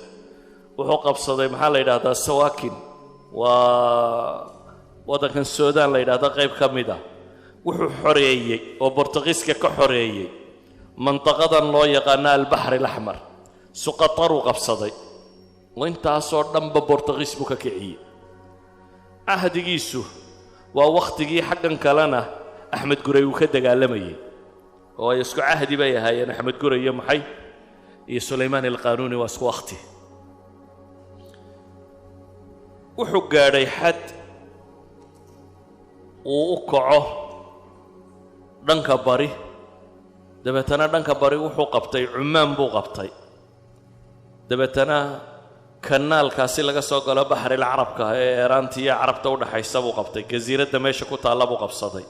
Wuxuu qabsaday, maxaa la yidhahdaa, Sawaakin, waa waddankan Suudaan la yidhahda qayb ka mid ah. Wuxuu xoreeyey oo Bortugiiska ka xoreeyey mantaqadan loo yaqaano Albaxr Alaxmar. Suqataruu qabsaday. Intaasoo dhanba Bortugiis buu ka kiciyey. Cahdigiisu waa wakhtigii xaggan kalena Axmed Guray uu ka dagaalamayey, oo ay isku cahdi bay ahaayeen. Axmed Guray iyo maxay iyo Sulaymaan Alqaanuuni waa isku wakhti. Wuxuu gaadhay xad uu u kaco dhanka bari. Dabeetana dhanka bari wuxuu qabtay Cumaan buu qabtay. Dabeetana kanaalkaasi laga soo galo Baxril Carabka ee Eeraanta iyo Carabta u dhaxaysa buu qabtay. Jasiiradda meesha ku taalla buu qabsaday.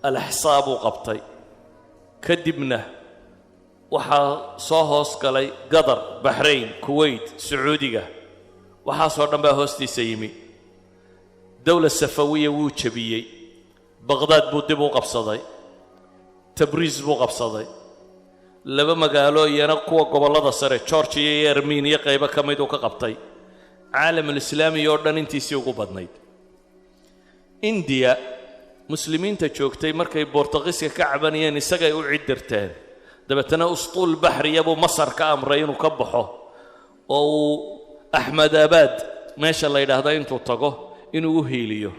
Alaxsaa buu qabtay. Kadibna waxaa soo hoos galay Gadar, Baxrayn, Kuweyt, Sacuudiga, waxaasoo dhan baa hoostiisa yimi. Dowla Safawiya wuu jebiyey. Baqhdaad buu dib u qabsaday. Tabriis buu qabsaday. Laba magaalo iyana kuwa gobollada sare, Georgiya iyo Armeniya, qaybo ka mid uu ka qabtay. Caalamulislaami oo dhan intiisii ugu badnayd. Indiya muslimiinta joogtay markay Bortugiiska ka cabanayeen, isagay u ciddirteen. Dabeetana ustuul baxriya buu Masar ka amray inuu ka baxo oo uu Axmed Abaad meesha la yidhaahda intuu tago inuu u hiiliyo.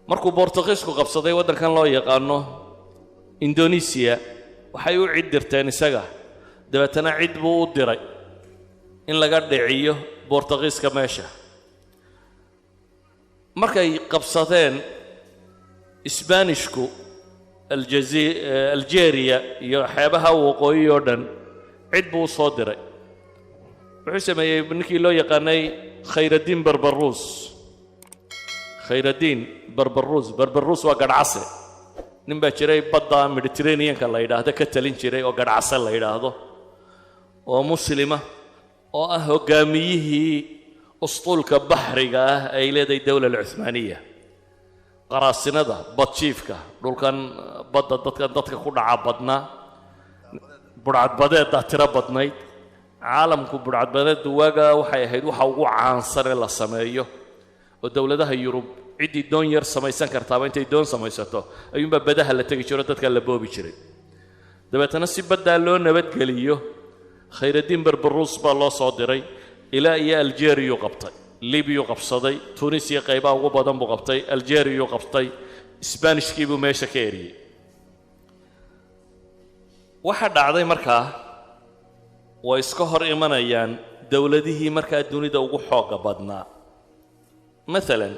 Markuu Bortugiisku qabsaday waddankan loo yaqaano Indonesiya, waxay u ciddirteen isaga. Dabeetana cid buu u diray in laga dhiciyo Bortugiiska meesha. Markay qabsadeen Isbaanishku Algeria iyo xeebaha waqooyi oo dhan, cid buu u soo diray. Wuxuu sameeyey ninkii loo yaqaanay Khayraddiin Barbaruus. Khayraddiin Barbaruus, Barbaruus waa garhcase. Nin baa jiray badda Mediterraneanka la yidhaahdo ka talin jiray oo garhcase la yidhaahdo, oo muslima, oo ah hoggaamiyihii ustuulka baxriga ah ay leedahay dowla alcuthmaaniya, qaraasinada, badjiifka, dhulkan badda dadkan dadka ku dhaca badnaa, budhcadbadeeddaa tiro badnayd caalamku. Budhcadbadeeddu waagaa waxay ahayd waxa ugu caansan ee la sameeyo, oo dowladaha Yurub ciddii doon yar samaysan kartaaba intay doon samaysato ayuunbaa badaha la tegi jiro, dadka la boobi jiray. Dabeetana si baddaa loo nabadgeliyo, Khayraddiin Barbaruus baa loo soo diray. Ilaa iyo Algeriyuu qabtay, Libiyuu qabsaday, Tunisiya qaybaha ugu badan buu qabtay, Algeriyuu qabtay, Isbaanishkii buu meesha ka eriyey. Waxaa dhacday markaa way iska hor imanayaan dowladihii markaa dunida ugu xoogga badnaa. Maalan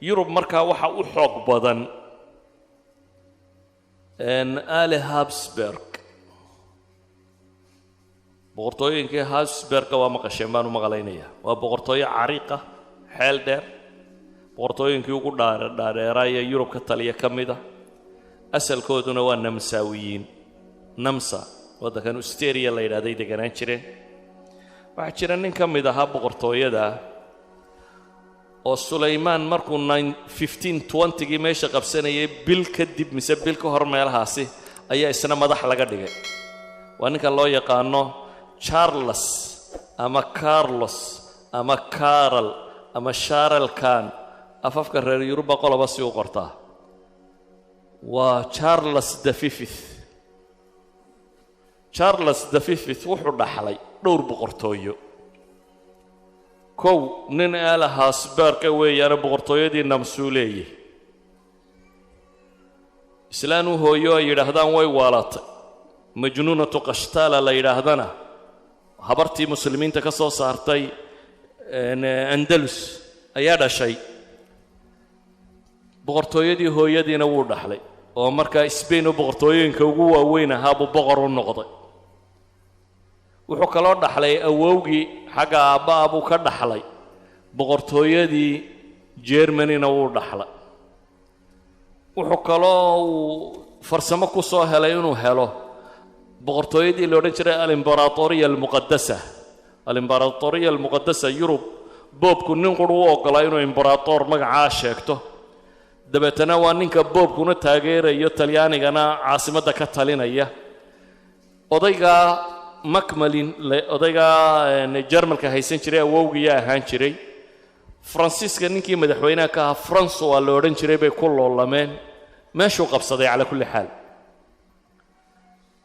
Yurub markaa waxa u xoog badan Ale Habsburg, boqortooyinkii Habsburga. Waa maqasheen baan u maqlaynaya. Waa boqortooyo cariiqa, xeel dheer, boqortooyinkii ugu dhaadheeraa ee Yurub ka taliya ka mid a. Asalkooduna waa Namsaawiyiin. Namsa, waddankan Usteria la yidhahday deganaan jireen. Waxaa jira nin ka mid ahaa boqortooyada oo Sulaymaan markuu 1520-gii meesha qabsanayay, bil kadib mise bil ka hor meelahaasi ayaa isna madax laga dhigay. Waa ninka loo yaqaano Charles ama Carlos ama Caral ama Sharalkan. Afafka reer Yuruba qoloba si u qortaa. Waa Charles the Fifth. Charles the Fifth wuxuu dhaxlay dhowr boqortooyo. Kow, nin eela Habsburga weeyaane, boqortooyadii Namsuu leeyahy. Islaan u hooyo ay yidhaahdaan way waalatay, Majnuunatu Qashtaala la yidhaahdana, habartii Muslimiinta ka soo saartay Andalus ayaa dhashay. Boqortooyadii hooyadiina wuu dhaxlay, oo markaa Sbain oo boqortooyooyinka ugu waaweyn ahaa buu boqor u noqday. Wuxuu kaloo dhaxlay awowgii xagga aabba'a buu ka dhaxlay boqortooyadii Germanina wuu dhaxlay. Wuxuu kaloo uu farsamo ku soo helay inuu helo boqortooyadii la odhan jiray Alimbaratoriya Almuqadasa. Alimbaratoriya Almuqadasa, Yurub boobku nin qur u oggolaa inuu imbarator magacaa sheegto. Dabeetana waa ninka boobkuna taageerayo, Talyaanigana caasimadda ka talinaya. Odaygaa Macmalin, odaygaa Jarmalka haysan jiray, awowgiyaa ahaan jiray Faransiiska, ninkii madaxweynaha ka ahaa Francois la odhan jiray, bay ku loolameen, meeshuu qabsaday. Calaa kulli xaal,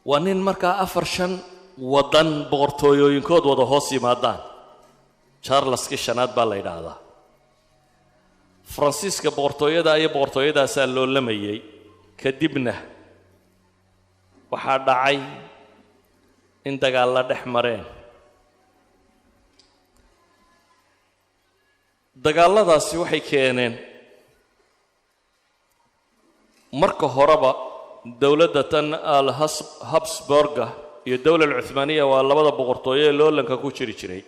waa nin markaa afar shan waddan boqortooyooyinkood wada hoos yimaadaan. Charleskii Shanaad baa la yidhaahdaa. Faransiiska boqortooyada iyo boqortooyadaasaa loolamayay. Kadibna waxaa dhacay in dagaal la dhex mareen. Dagaalladaasi waxay keeneen marka horeba dowladda tan al Habsburga iyo dowla alcuthmaaniya, waa labada boqortooyo ee loolanka ku jiri jiray.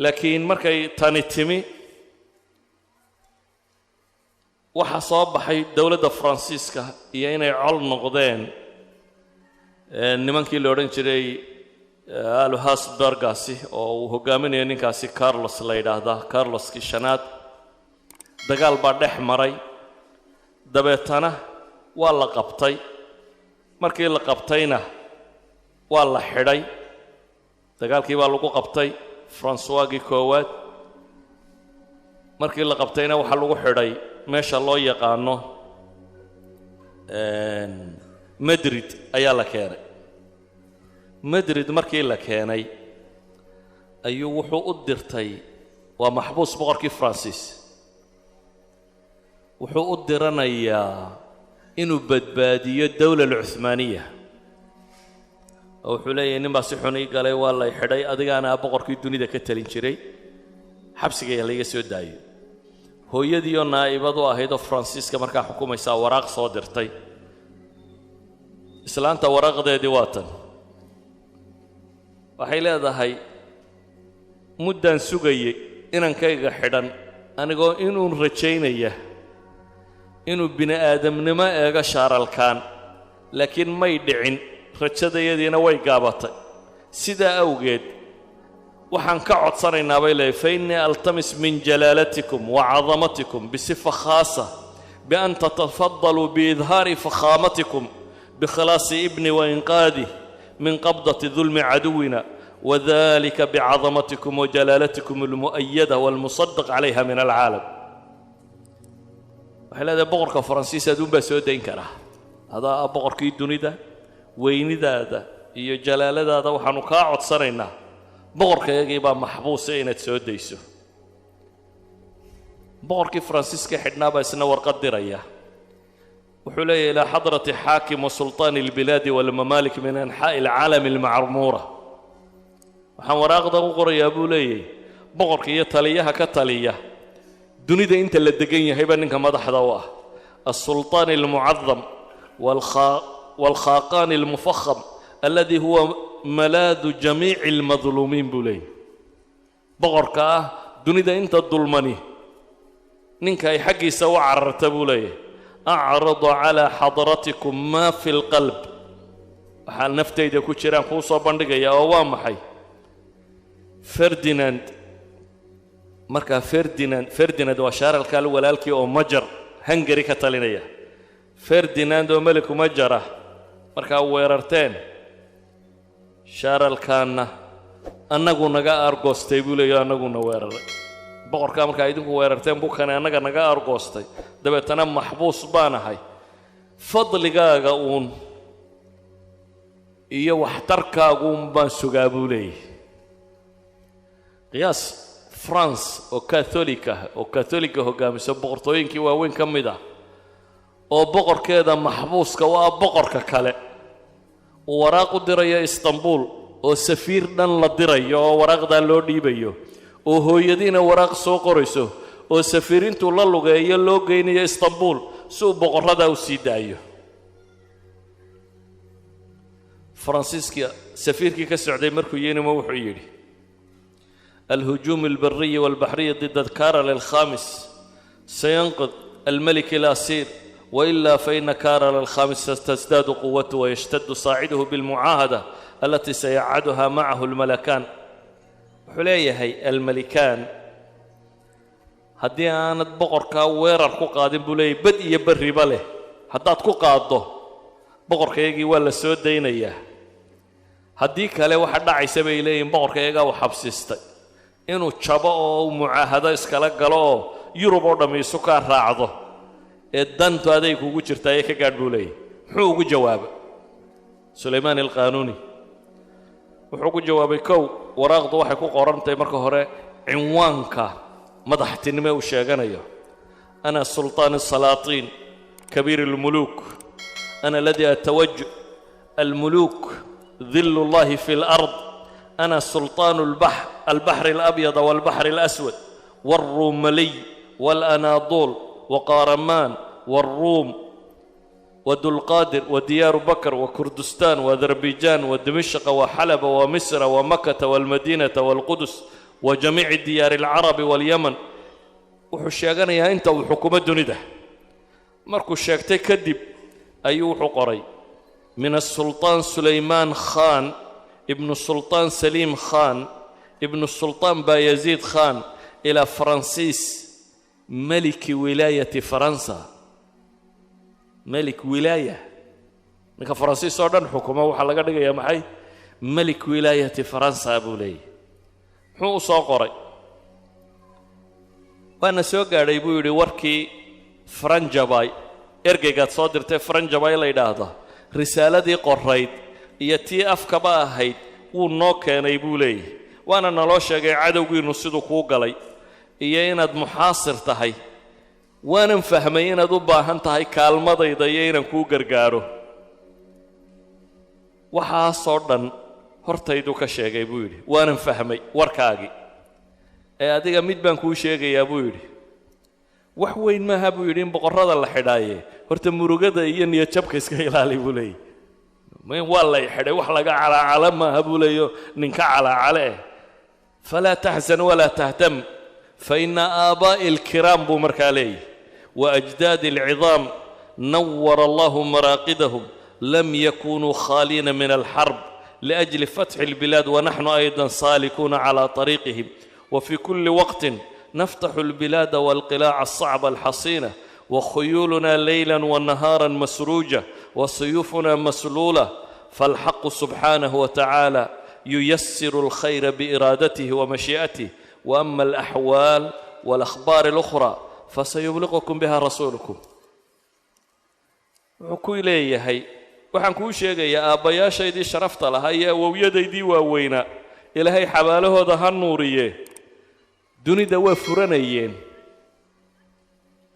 Laakiin markay tani timi, waxaa soo baxay dowladda Faransiiska iyo inay col noqdeen nimankii la odhan jiray Alhasbergaasi, oo uu hogaaminayo ninkaasi Carlos la yidhaahdaa, Carloskii Shanaad. Dagaal baa dhex maray, dabeetana waa la qabtay. Markii la qabtayna waa la xidhay, dagaalkii baa lagu qabtay Fransuwaagii Koowaad. Markii la qabtayna waxaa lagu xidhay meesha loo yaqaano Madrid ayaa la keenay. Madrid markii la keenay ayuu wuxuu u dirtay, waa maxbuus boqorkii Faransiis, wuxuu u diranayaa inuu badbaadiyo dowla alcuthmaaniya, oo wuxuu leeyahay: nin baa si xun ii galay, waa lay xidhay, adigaana boqorkii dunida ka talin jiray, xabsiga layga soo daayo. Hooyadiioo naa'ibad u ahayd oo Faransiiska markaa xukumaysaa waraaq soo dirtay. Islaanta waraaqdeedii waa tan. Waxay leedahay: muddaan sugayey inankayga xidhan, anigoo inuun rajaynaya inuu bini aadamnimo eego shaaralkaan, laakiin may dhicin, rajadayadiina way gaabatay. Sidaa awgeed waxaan ka codsanaynaa, bay leedahay, fa innii altamis min jalaalatikum wa cadamatikum bisifa khaasa bian tatafadaluu biidhaari fakhaamatikum bikhilaasi ibni wa inqaadih min qabdati dulmi caduwina, wadalika bicadamatikum wa jalaalatikum almu'ayada walmusadaq calayha min alcaalam. Waxay leedahay: boqorka Faransiis aduun baa soo dayn karaa, adaa ah boqorkii dunida, weynidaada iyo jalaaladaada waxaanu kaa codsanaynaa boqorkayagii baa maxbuusa inaad soo dayso. Boqorkii Faransiiska xidhnaa baa isna warqad diraya. Wuxuu leeyahy: ilaa xadrati xaakim wa sulطaani albilaadi walmamaalik min anxaa'i alcaalami almacmuura, waxaan waraaqdan u qorayaa, buu leeyahy, boqorka iyo taliyaha ka taliya dunida inta la degan yahayba ninka madaxda u ah, alsulطaan almucadam waalkhaaqaani almufaham aladi huwa malaadu jamiici almadluumiin, buu leeyahy, boqorka ah dunida inta dulmani ninka ay xaggiisa u cararta, buu leeyahay, acridu calaa xadratikum maa fi lqalb, waxaa naftayda ku jiraan kuu soo bandhigaya, oo waa maxay? Ferdinand, markaa Ferdinand waa Shaaralkaal walaalkii oo Majar, Hungary ka talinaya. Ferdinand oo meliku Majar ah markaa weerarteen, Shaaralkaanna annagu naga aargoostay, buu leeyahy, annaguna weeraray. Boqorkaa markaa idinku weerarteen buu kane annaga naga aargoostay, dabeetana maxbuus baan ahay. Fadligaaga uun iyo waxtarkaaguun baan sugaa, buu leeyahy. Qiyaas, France oo catholic ah, oo catholiga hoggaamisa, boqortooyinkii waaweyn ka mid ah, Oo boqorkeeda maxbuuska u ah boqorka kale uu waraaq u dirayo Istanbul, oo safiir dhan la dirayo, oo waraaqdaa loo dhiibayo, oo hooyadiina waraaq soo qorayso, oo safiirintuu la lugeeyo loo geynayo Istanbul si uu boqorradaa u sii daayo. Faransiiska safiirkii ka socday markuu yinimo wuxuu yidhi: الهجوم البري والبحري ضد كارل الخامس سينقذ الملك الأسير، وإلا فإن كارل الخامس ستزداد قوته ويشتد صاعده بالمعاهدة التي سيعقدها معه الملكان. Wuxuu leeyahay الملكان haddii aanad boqorkaa weerar ku qaadin, buu leeyahay, bad iyo berriba leh haddaad ku qaaddo, boqorkayagii waa la soo daynayaa. Haddii kale waxa dhacaysa, bay leeyihin, boqorkayagaa uu xabsiistay inuu jabo oo uu mucaahado iskala galo oo Yurub oo dhammi isu kaa raacdo, ee dantu aday kugu jirtaa ee ka gaadh, buu leeyahy. Muxuu ugu jawaabay Sulaymaan Alqaanuuni? Wuxuu ku jawaabay, kow, waraaqdu waxay ku qorantahay marka hore cinwaanka madaxtinimo uu sheeganayo: أنا سلطان السلاطين كبير الملوك، أنا الذي أتوج الملوك، ظل الله في الأرض، أنا سلطان البحر، البحر الأبيض والبحر الأسود والروملي والأناضول وقارمان والروم ودلقادر وديار بكر وكردستان وأذربيجان ودمشق وحلب ومصر ومكة والمدينة والقدس وجميع ديار العرب واليمن. Wuxuu sheeganayaa inta uu xukumo dunida. Markuu sheegtay kadib ayuu wuxuu qoray: من السلطان سليمان خان ابن السلطان سليم خان ابن السلطان بايزيد خان إلى فرانسيس ملك ولاية فرنسا. ملك ولاية، ninka Faransiis oo dhan xukumo waxaa laga dhigayaa maxay? ملك ولاية فرنسا buu leeyahy. Muxuu u soo qoray? Waana soo gaadhay, buu yidhi, warkii Faranjabay, ergeygaad soo dirtay Faranjabay la yidhaahdo, risaaladii qorayd iyo tii afkaba ahayd wuu noo keenay, buu leeyahy. Waana naloo sheegay cadowgiinnu siduu kuu galay iyo inaad muxaasir tahay. Waanan fahmay inaad u baahan tahay kaalmadayda iyo inaan kuu gargaaro. Waxaasoo dhan hortaydu ka sheegay, buu yidhi. Waanan fahmay warkaagii, ee adiga mid baan kuu sheegayaa, buu yidhi. Wax weyn maaha, buu yidhi, in boqorrada la xidhaaye. Horta murugada iyo niyadjabka iska ilaali, buu leeyahy. Waa lay xidhay wax laga calaacalo maaha, buu leeyo, ninka calaacale eh. فلا تحزن ولا تهتم، فإن آبائي الكرام, buu markaa leeyahy, وأجدادي العظام نور الله مراقدهم لم يكونوا خالين من الحرب لأجل فتح البلاد، ونحن أيضا سالكون على طريقهم، وفي كل وقت نفتح البلاد والقلاع الصعبة الحصينة، وخيولنا ليلا ونهارا مسروجة وسيوفنا مسلولة، فالحق سبحانه وتعالى ييسر الخير بإرادته ومشيئته، وأما الأحوال والأخبار الأخرى فسيبلغكم بها رسولكم. Wuxuu ku leeyahay, waxaan kuu sheegayaa aabbayaashaydii sharafta lahaa iyo awowyadaydii waaweynaa, Ilaahay xabaalahooda ha nuuriye, dunida waa furanayeen.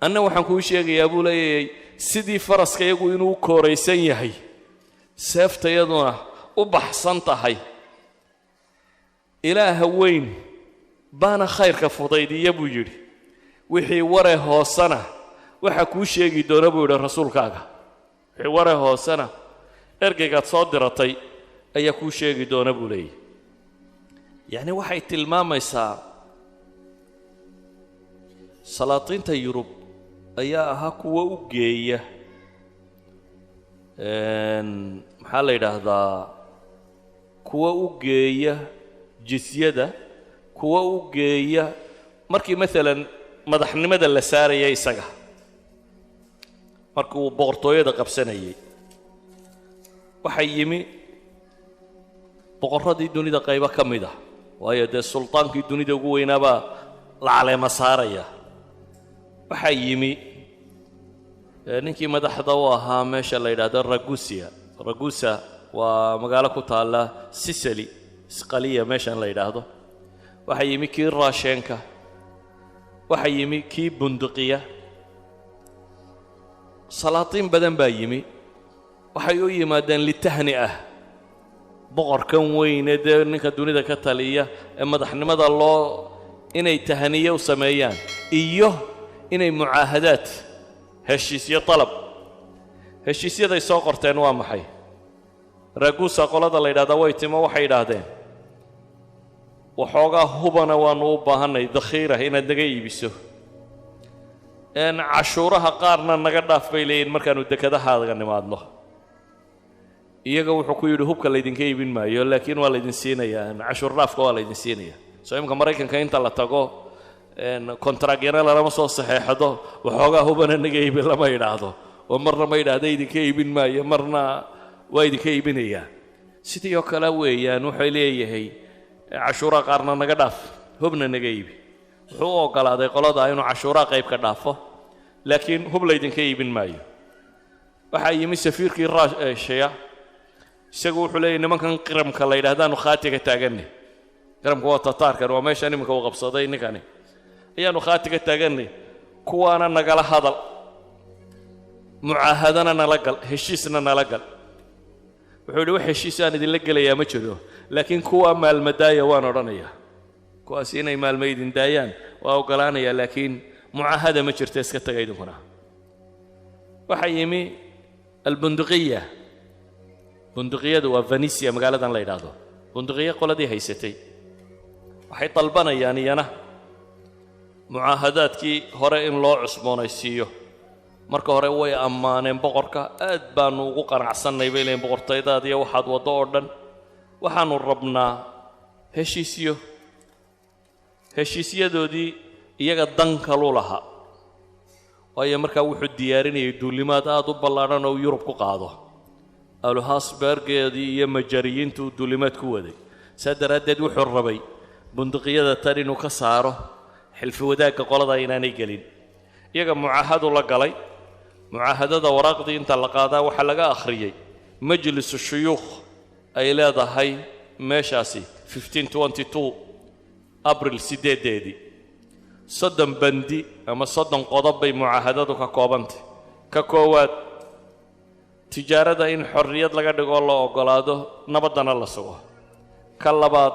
Anna waxaan kuu sheegayaa, buu leeyahay, sidii faraska iyagu inuu u kooraysan yahay, seeftayaduna u baxsan tahay. Ilaaha weyn baana khayrka fudaydiya, buu yidhi. Wixii ware hoosena waxaa kuu sheegi doona, buu yidhi, rasuulkaaga. Wixii ware hoosena ergeygaad soo diratay ayaa kuu sheegi doona, buu leeyahy. Yacni waxay tilmaamaysaa salaatiinta Yurub ayaa ahaa kuwa u geeya, maxaa la yidhaahdaa, kuwa u geeya jisyada, kuwa u geeya markii maalan madaxnimada la saaraya isaga, markii uu boqortooyada qabsanayay. Waxaa yimi boqorradii dunida qaybo ka mid ah, waayo dee sultaankii dunida ugu weynaabaa la caleema saaraya. Waxaa yimi ninkii madaxda u ahaa meesha la yidhaahdo Ragusia. Ragusa waa magaalo ku taalla Sicily, Sqaliya meeshan la yidhaahdo. Waxaa yimi kii Raasheenka, waxaa yimi kii Bunduqiya. Salaatiin badan baa yimi. Waxay u yimaadeen litahni'a boqorkan weyne, dee ninka dunida ka taliya ee madaxnimada loo, inay tahniye u sameeyaan iyo inay mucaahadaad, heshiisyo dalab. Heshiisyaday soo qorteen waa maxay? Ragusa qolada la yidhahdaa way timo. Waxay yidhaahdeen, waxoogaa hubana waannu u baahannay, dakhiira inaad naga iibiso, cashuuraha qaarna naga dhaaf, bay leeyihin, markaannu dekedahaaga nimaadno. Iyaga wuxuu ku yidhi, hubka laydinka iibin maayo, laakiin waa laydin siinayaa cashuur dhaafka, waa laydin siinaya. Soo imika Maraykanka inta la tago kontaraagyana lalama soo saxeexdo, waxoogaa hubana naga iibin lama yidhaahdo, oo marna ma yidhaahda idinka iibin maayo, marna waa idinka iibinayaa. Sidii oo kale weeyaan, waxay leeyahay cashuuraha qaarna naga dhaaf, hubna naga iibi. Wuxuu u oggolaaday qolada inuu cashuuraha qayb ka dhaafo, laakiin hub laydinka iibin maayo. Waxaa yimi safiirkii Raashiya. Isagu wuxuu leeyahy, nimankan Qiramka la yidhahdaanu khaatiga taaganay. Qiramka waa Tataarkan, waa meeshan iminka uu qabsaday ninkani, ayaanu khaatiga taaganay. Kuwaana nagala hadal, mucaahadana nala gal, heshiisna nala gal. Wuxuu yidhi, wax heshiis aan idinla gelayaa ma jiro, laakiin kuwaa maalmadaaya waan odhanayaa, kuwaas inay maalmo idin daayaan waa oggolaanayaa, laakiin mucaahada ma jirto, iska taga idinkuna. Waxaa yimi Albunduqiya. Bunduqiyadu waa Venisia, magaaladan la yidhaahdo Bunduqiya qoladii haysatay. Waxay dalbanayaan iyana mucaahadaadkii hore in loo cusboonaysiiyo. Marka hore way ammaaneen boqorka. Aad baanu ugu qanacsannay, bay leeyiin, boqortaydaad iyo waxaad waddo oo dhan. Waxaanu rabnaa heshiisyo. Heshiisyadoodii iyaga dan kalu lahaa, waayo markaa wuxuu diyaarinayay duulimaad aad u ballaadhan oo uu Yurub ku qaado. Aluhasbergeedii iyo Majariyiintu uu duulimaad ku waday. Saa daraaddeed wuxuu rabay bunduqiyada tan inuu ka saaro xilfi wadaagga qolada inaanay gelin. Iyaga mucaahadu la galay. Mucaahadada waraaqdii inta la qaadaa waxaa laga akhriyey majlisu shuyuukh ay leedahay meeshaasi, Abril 8-deedii. 30 bandi ama 30 qodob bay mucaahadadu ka koobantay. Ka koowaad, tijaarada in xorriyad laga dhigoo la oggolaado, nabaddana la sugo. Ka labaad,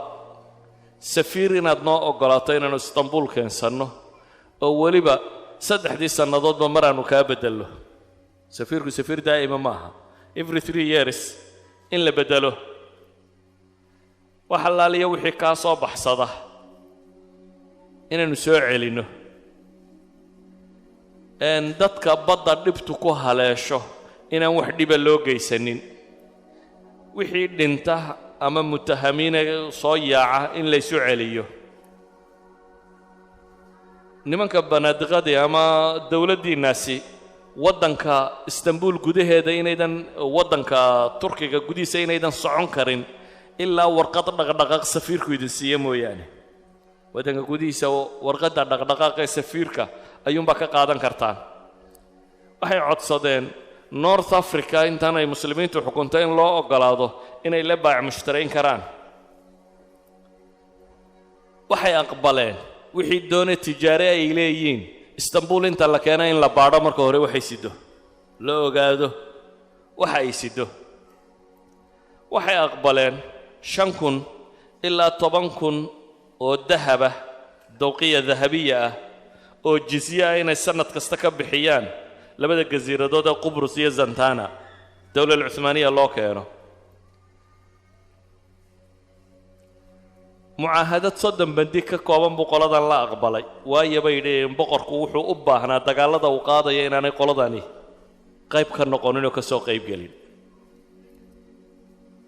safiir inaad noo oggolaato inaannu Istanbuul keensanno, oo weliba saddexdii sannadoodba mar aanu kaa beddello. Safiirku safiir daa'ima ma aha, every 3 years in la beddelo. Wax allaaliya wixii kaa soo baxsada inaynu soo celinno. Dadka badda dhibtu ku haleesho inaan wax dhiba loo geysanin, wixii dhinta ama mutahamiina soo yaaca in laysu celiyo. Nimanka banaadiqadii ama dowladdiinnaasi waddanka Istanbuul gudaheeda inaydan, waddanka Turkiga gudihiisa inaydan socon karin ilaa warqad dhaqdhaqaaq safiirku idin siiye mooyaane. Waddanka gudihiisa warqadda dhaqdhaqaaq ee safiirka ayuunbaa ka qaadan kartaan. Waxay codsadeen North Africa intaan ay Muslimiintu xukunto in loo oggolaado inay la baac mushtarayn karaan. Waxay aqbaleen wixii doone tijaare ay leeyihiin Istanbuul inta la keena in la baadho marka hore, waxay sido la ogaado, waxa ay sido. Waxay aqbaleen 5000 ilaa 10,000 oo dahaba, dawqiya dahabiya ah, oo jizye ah inay sannad kasta ka bixiyaan labada jasiiradood ee Qubrus iyo Zantana, dowlal Cuhmaaniya loo keeno. Mucaahadad 30 bandi ka kooban buu qoladan la aqbalay, waayo bay yidhaheen, boqorku wuxuu u baahnaa dagaallada uu qaadaya inaanay qoladani qayb ka noqonin oo ka soo qayb gelin.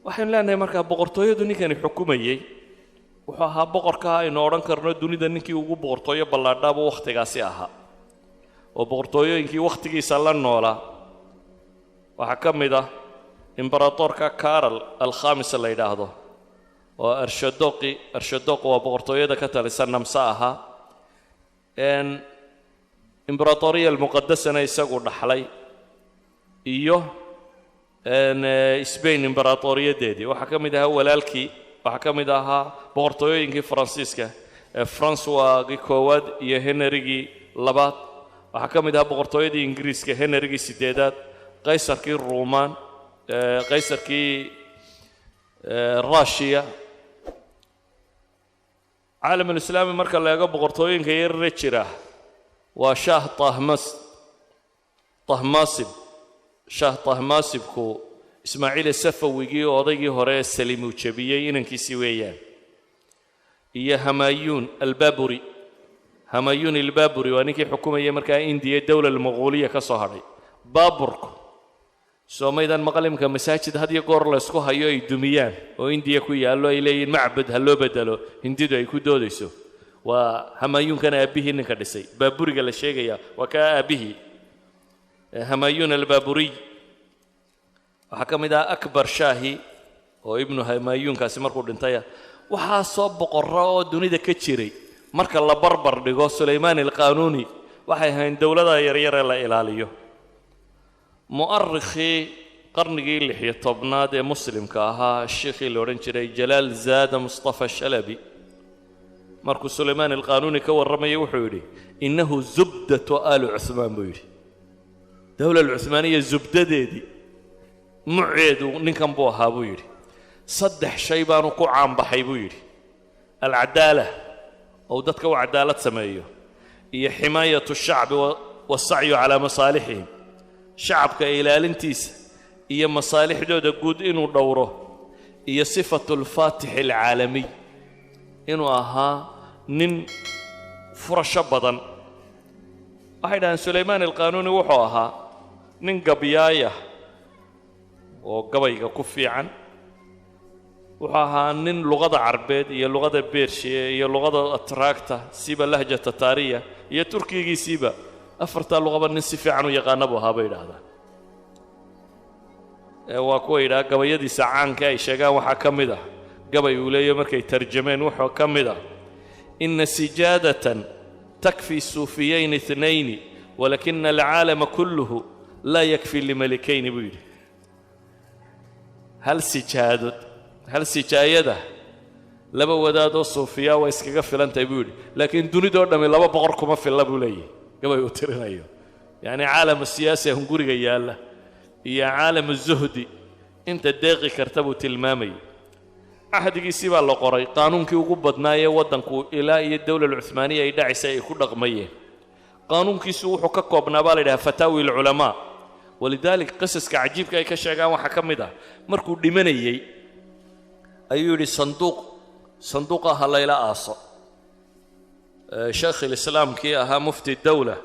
Waxaynu leenahay markaa, boqortooyadu ninkani xukumayey wuxuu ahaa boqorka aynu odhan karno dunida ninkii ugu boqortooyo ballaadhaabuu wakhtigaasi ahaa, oo boqortooyooyinkii wakhtigiisa la noolaa waxaa ka mid ah imberatorka Carol Alkhamis la yidhaahdo, oo Arshadoqi. Arshadoq waa boqortooyada ka talisa Namsa ahaa, imberatoriya almuqadasana isagu dhaxlay, iyo Sbain imberatoriyadeedii. Waxaa ka mid ahaa walaalkii. Waxaa ka mid ahaa boqortooyooyinkii Faransiiska ee Francoisgii koowaad iyo Henrygii labaad. Waxaa ka mid ahaa boqortooyadii Ingiriiska, Henrygii Sideedaad, qaysarkii Ruumaan, qaysarkii Rushiya. Caalamulislaami marka la eego, boqortooyinka yarare jira waa Shaah Tahmas, Tahmasib. Shaah Tahmasibku Ismaaciil Safawigii, odaygii hore ee Saliim uu jebiyey, inankiisii weeyaan, iyo Hamayuun Albaburi. Hamayuun Albaburi waa ninkii xukumayay markaa Indiya, dowla almuquuliya ka soo hadhay. Baaburku soomaydan maqlimka masaajid had iyo goor laysku hayo ay dumiyaan oo Indiya ku yaallo, ay leeyihin macbad ha loo bedelo, Hindidu ay ku doodayso, waa Hamayuunkan aabbihii ninka dhisay. Baaburiga la sheegaya waa kaa aabbihii, Hamayuun Albaaburiy. Waxaa ka mid ah Akbar Shaahi oo ibnu Hamayuunkaasi markuu dhintaya. Waxaa soo boqorra oo dunida ka jiray, marka la barbar dhigo Sulaymaan Alqaanuuni, waxay ahayn dowladaha yaryar ee la ilaaliyo. Mu'arikhii qarnigii 16aad ee muslimka ahaa, sheikhii la odhan jiray Jalaal Zaada Mustafa Shalabi, markuu Sulaymaan Alqaanuuni ka warramayay, wuxuu yidhi: "Innahu zubdatu aalu Cuhmaan," buu yidhi. Dowla alcuhmaaniya zubdadeedii, muceedu ninkan buu ahaa, buu yidhi. Saddex shay baanu ku caanbaxay, buu yidhi: alcadaala, ou dadka u cadaalad sameeyo, iyo ximaayatu shacbi wasacyu calaa masaalixihim, shacabka ilaalintiisa iyo masaalixdooda guud inuu dhowro, iyo sifatu alfaatixi alcaalamiy, inuu ahaa nin furasho badan. Waxay dhahdeen Sulaymaan Alqaanuuni wuxuu ahaa nin gabyaaya oo gabayga ku fiican. Wuxuu ahaa nin luqada Carbeed iyo luqada Bershiya iyo luqada Atraagta, siiba lahja Tataariya, iyo Turkigiisiiba, afartaa luqaba nin si fiican u yaqaana buu ahaa, bay idhaahdaan. Waa kuwa yidhaha gabayadiisa caanka ay sheegaan waxaa ka mid ah gabay uu leeyahy, markay tarjameen wuxuu ka mid ah: "Ina sijaadatan takfi suufiyayn itnayni, walakina alcaalama kulluhu laa yakfi limalikayni," buu yidhi. Hal sijaadod, hal sijaayada laba wadaadoo suufiyaa waa iskaga filantahay, buu yidhi, laakiin dunidoo dhammi laba boqor kuma filla, buu leeyahy. Gabay uu tirinayo, yacni caalamu siyaasi hunguriga yaalla iyo caalamu zuhdi inta deeqi karta buu tilmaamayay. Cahdigiisii baa la qoray qaanuunkii ugu badnaayee waddanku ilaa iyo dowla alcuhmaaniya ay dhacaysa ay ku dhaqmayeen. Qaanuunkiisu wuxuu ka koobnaa, baa la yidhaha, fataawi alculamaa. Walidaalik qisaska cajiibka ay ka sheegaan waxaa ka mid ah, markuu dhimanayey ayuu yidhi: "Sanduuq, sanduuqa ha layla aaso." Sheekhilislaamkii ahaa mufti dowla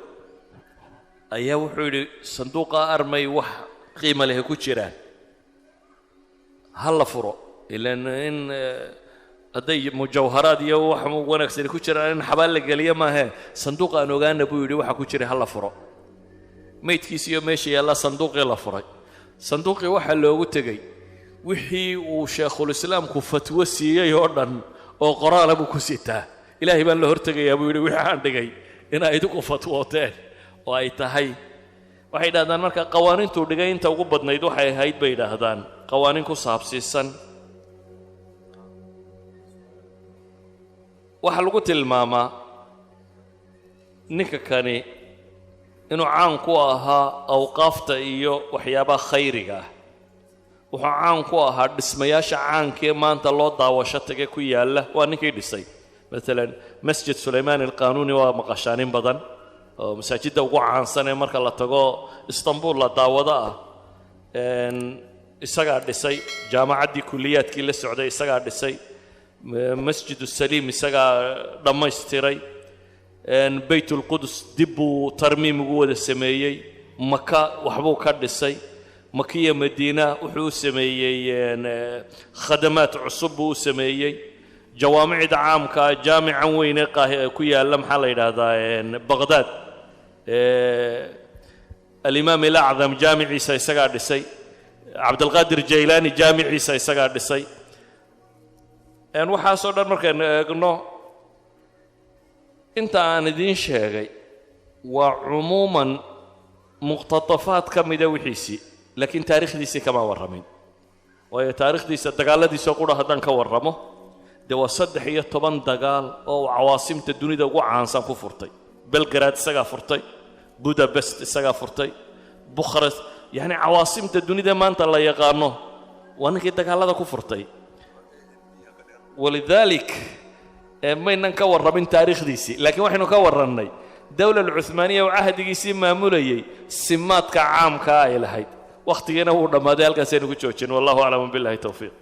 ayaa wuxuu yidhi: "Sanduuqa armay wax qiima lehe ku jiraan, ha la furo, ilan in hadday mujawharaad iyo wax wanaagsani ku jiraan in xabaal la geliyo maahee, sanduuq aan ogaana," buu yidhi, "waxa ku jira, ha la furo." Maydkiisi iyo meesha yaallaa sanduuqii la furay. Sanduuqii waxaa loogu tegey wixii uu sheekhulislaamku fatwo siiyey oo dhan oo qoraala buu ku sitaa. "Ilaahay baan la hortegayaa," buu yidhi, "wixii aan dhigay inaa idinku fatwooteen oo ay tahay." Waxay yidhahdaan marka qawaaniintuu dhigay inta ugu badnayd waxay ahayd, bay yidhaahdaan, qawaaniin ku saabsiisan. Waxaa lagu tilmaamaa ninka kani inuu caan ku ahaa awqaafta iyo waxyaabaha khayriga ah. Wuxuu caan ku ahaa dhismayaasha caankee maanta loo daawasho tage ku yaalla, waa ninkii dhisay. Maalan Masjid Sulaymaan Alqaanuuni waa maqashaanin badan oo masaajidda ugu caansan ee marka la tago Istanbul la daawado ah, isagaa dhisay. Jaamacaddii kuliyaadkii la socday isagaa dhisay. Masjid Saliim isagaa dhammaystiray. Bayt Ulqudus dib buu tarmiim ugu wada sameeyey. Maka waxbuu ka dhisay. Makiya Madiina wuxuu u sameeyey khadamaad cusub buu u sameeyey. Jawaamicda caamkaa, jaamican weyne qaahi ku yaalla, maxaa la yidhaahdaa, Baqhdaad, Alimaam Alacdam jaamiciisa isagaa dhisay. Cabdilqaadir Jaylaani jaamiciisa isagaa dhisay. Waxaasoo dhan markaynu eegno, inta aan idiin sheegay waa cumuuman muqtatafaad ka mida wixiisii, laakiin taarikhdiisii kama warramin, waayo taarikhdiisa dagaalladiisa qura haddaan ka warramo, dee waa 13 dagaal oo uu cawaasimta dunida ugu caansan ku furtay. Belgrad isagaa furtay, Budapest isagaa furtay, Bukhares, yacni cawaasimta dunida maanta la yaqaano waa ninkii dagaalada ku furtay. ولذلك maynan ka warramin taariikhdiisii, laakiin waxaynu ka warrannay dowla alcuhmaaniya oo cahdigiisii maamulayey simaadka caamkaa ay lahayd. Wakhtigiina wuu dhammaaday, halkaasaynu ku joojin. والله أعلم، بالله التوفيق.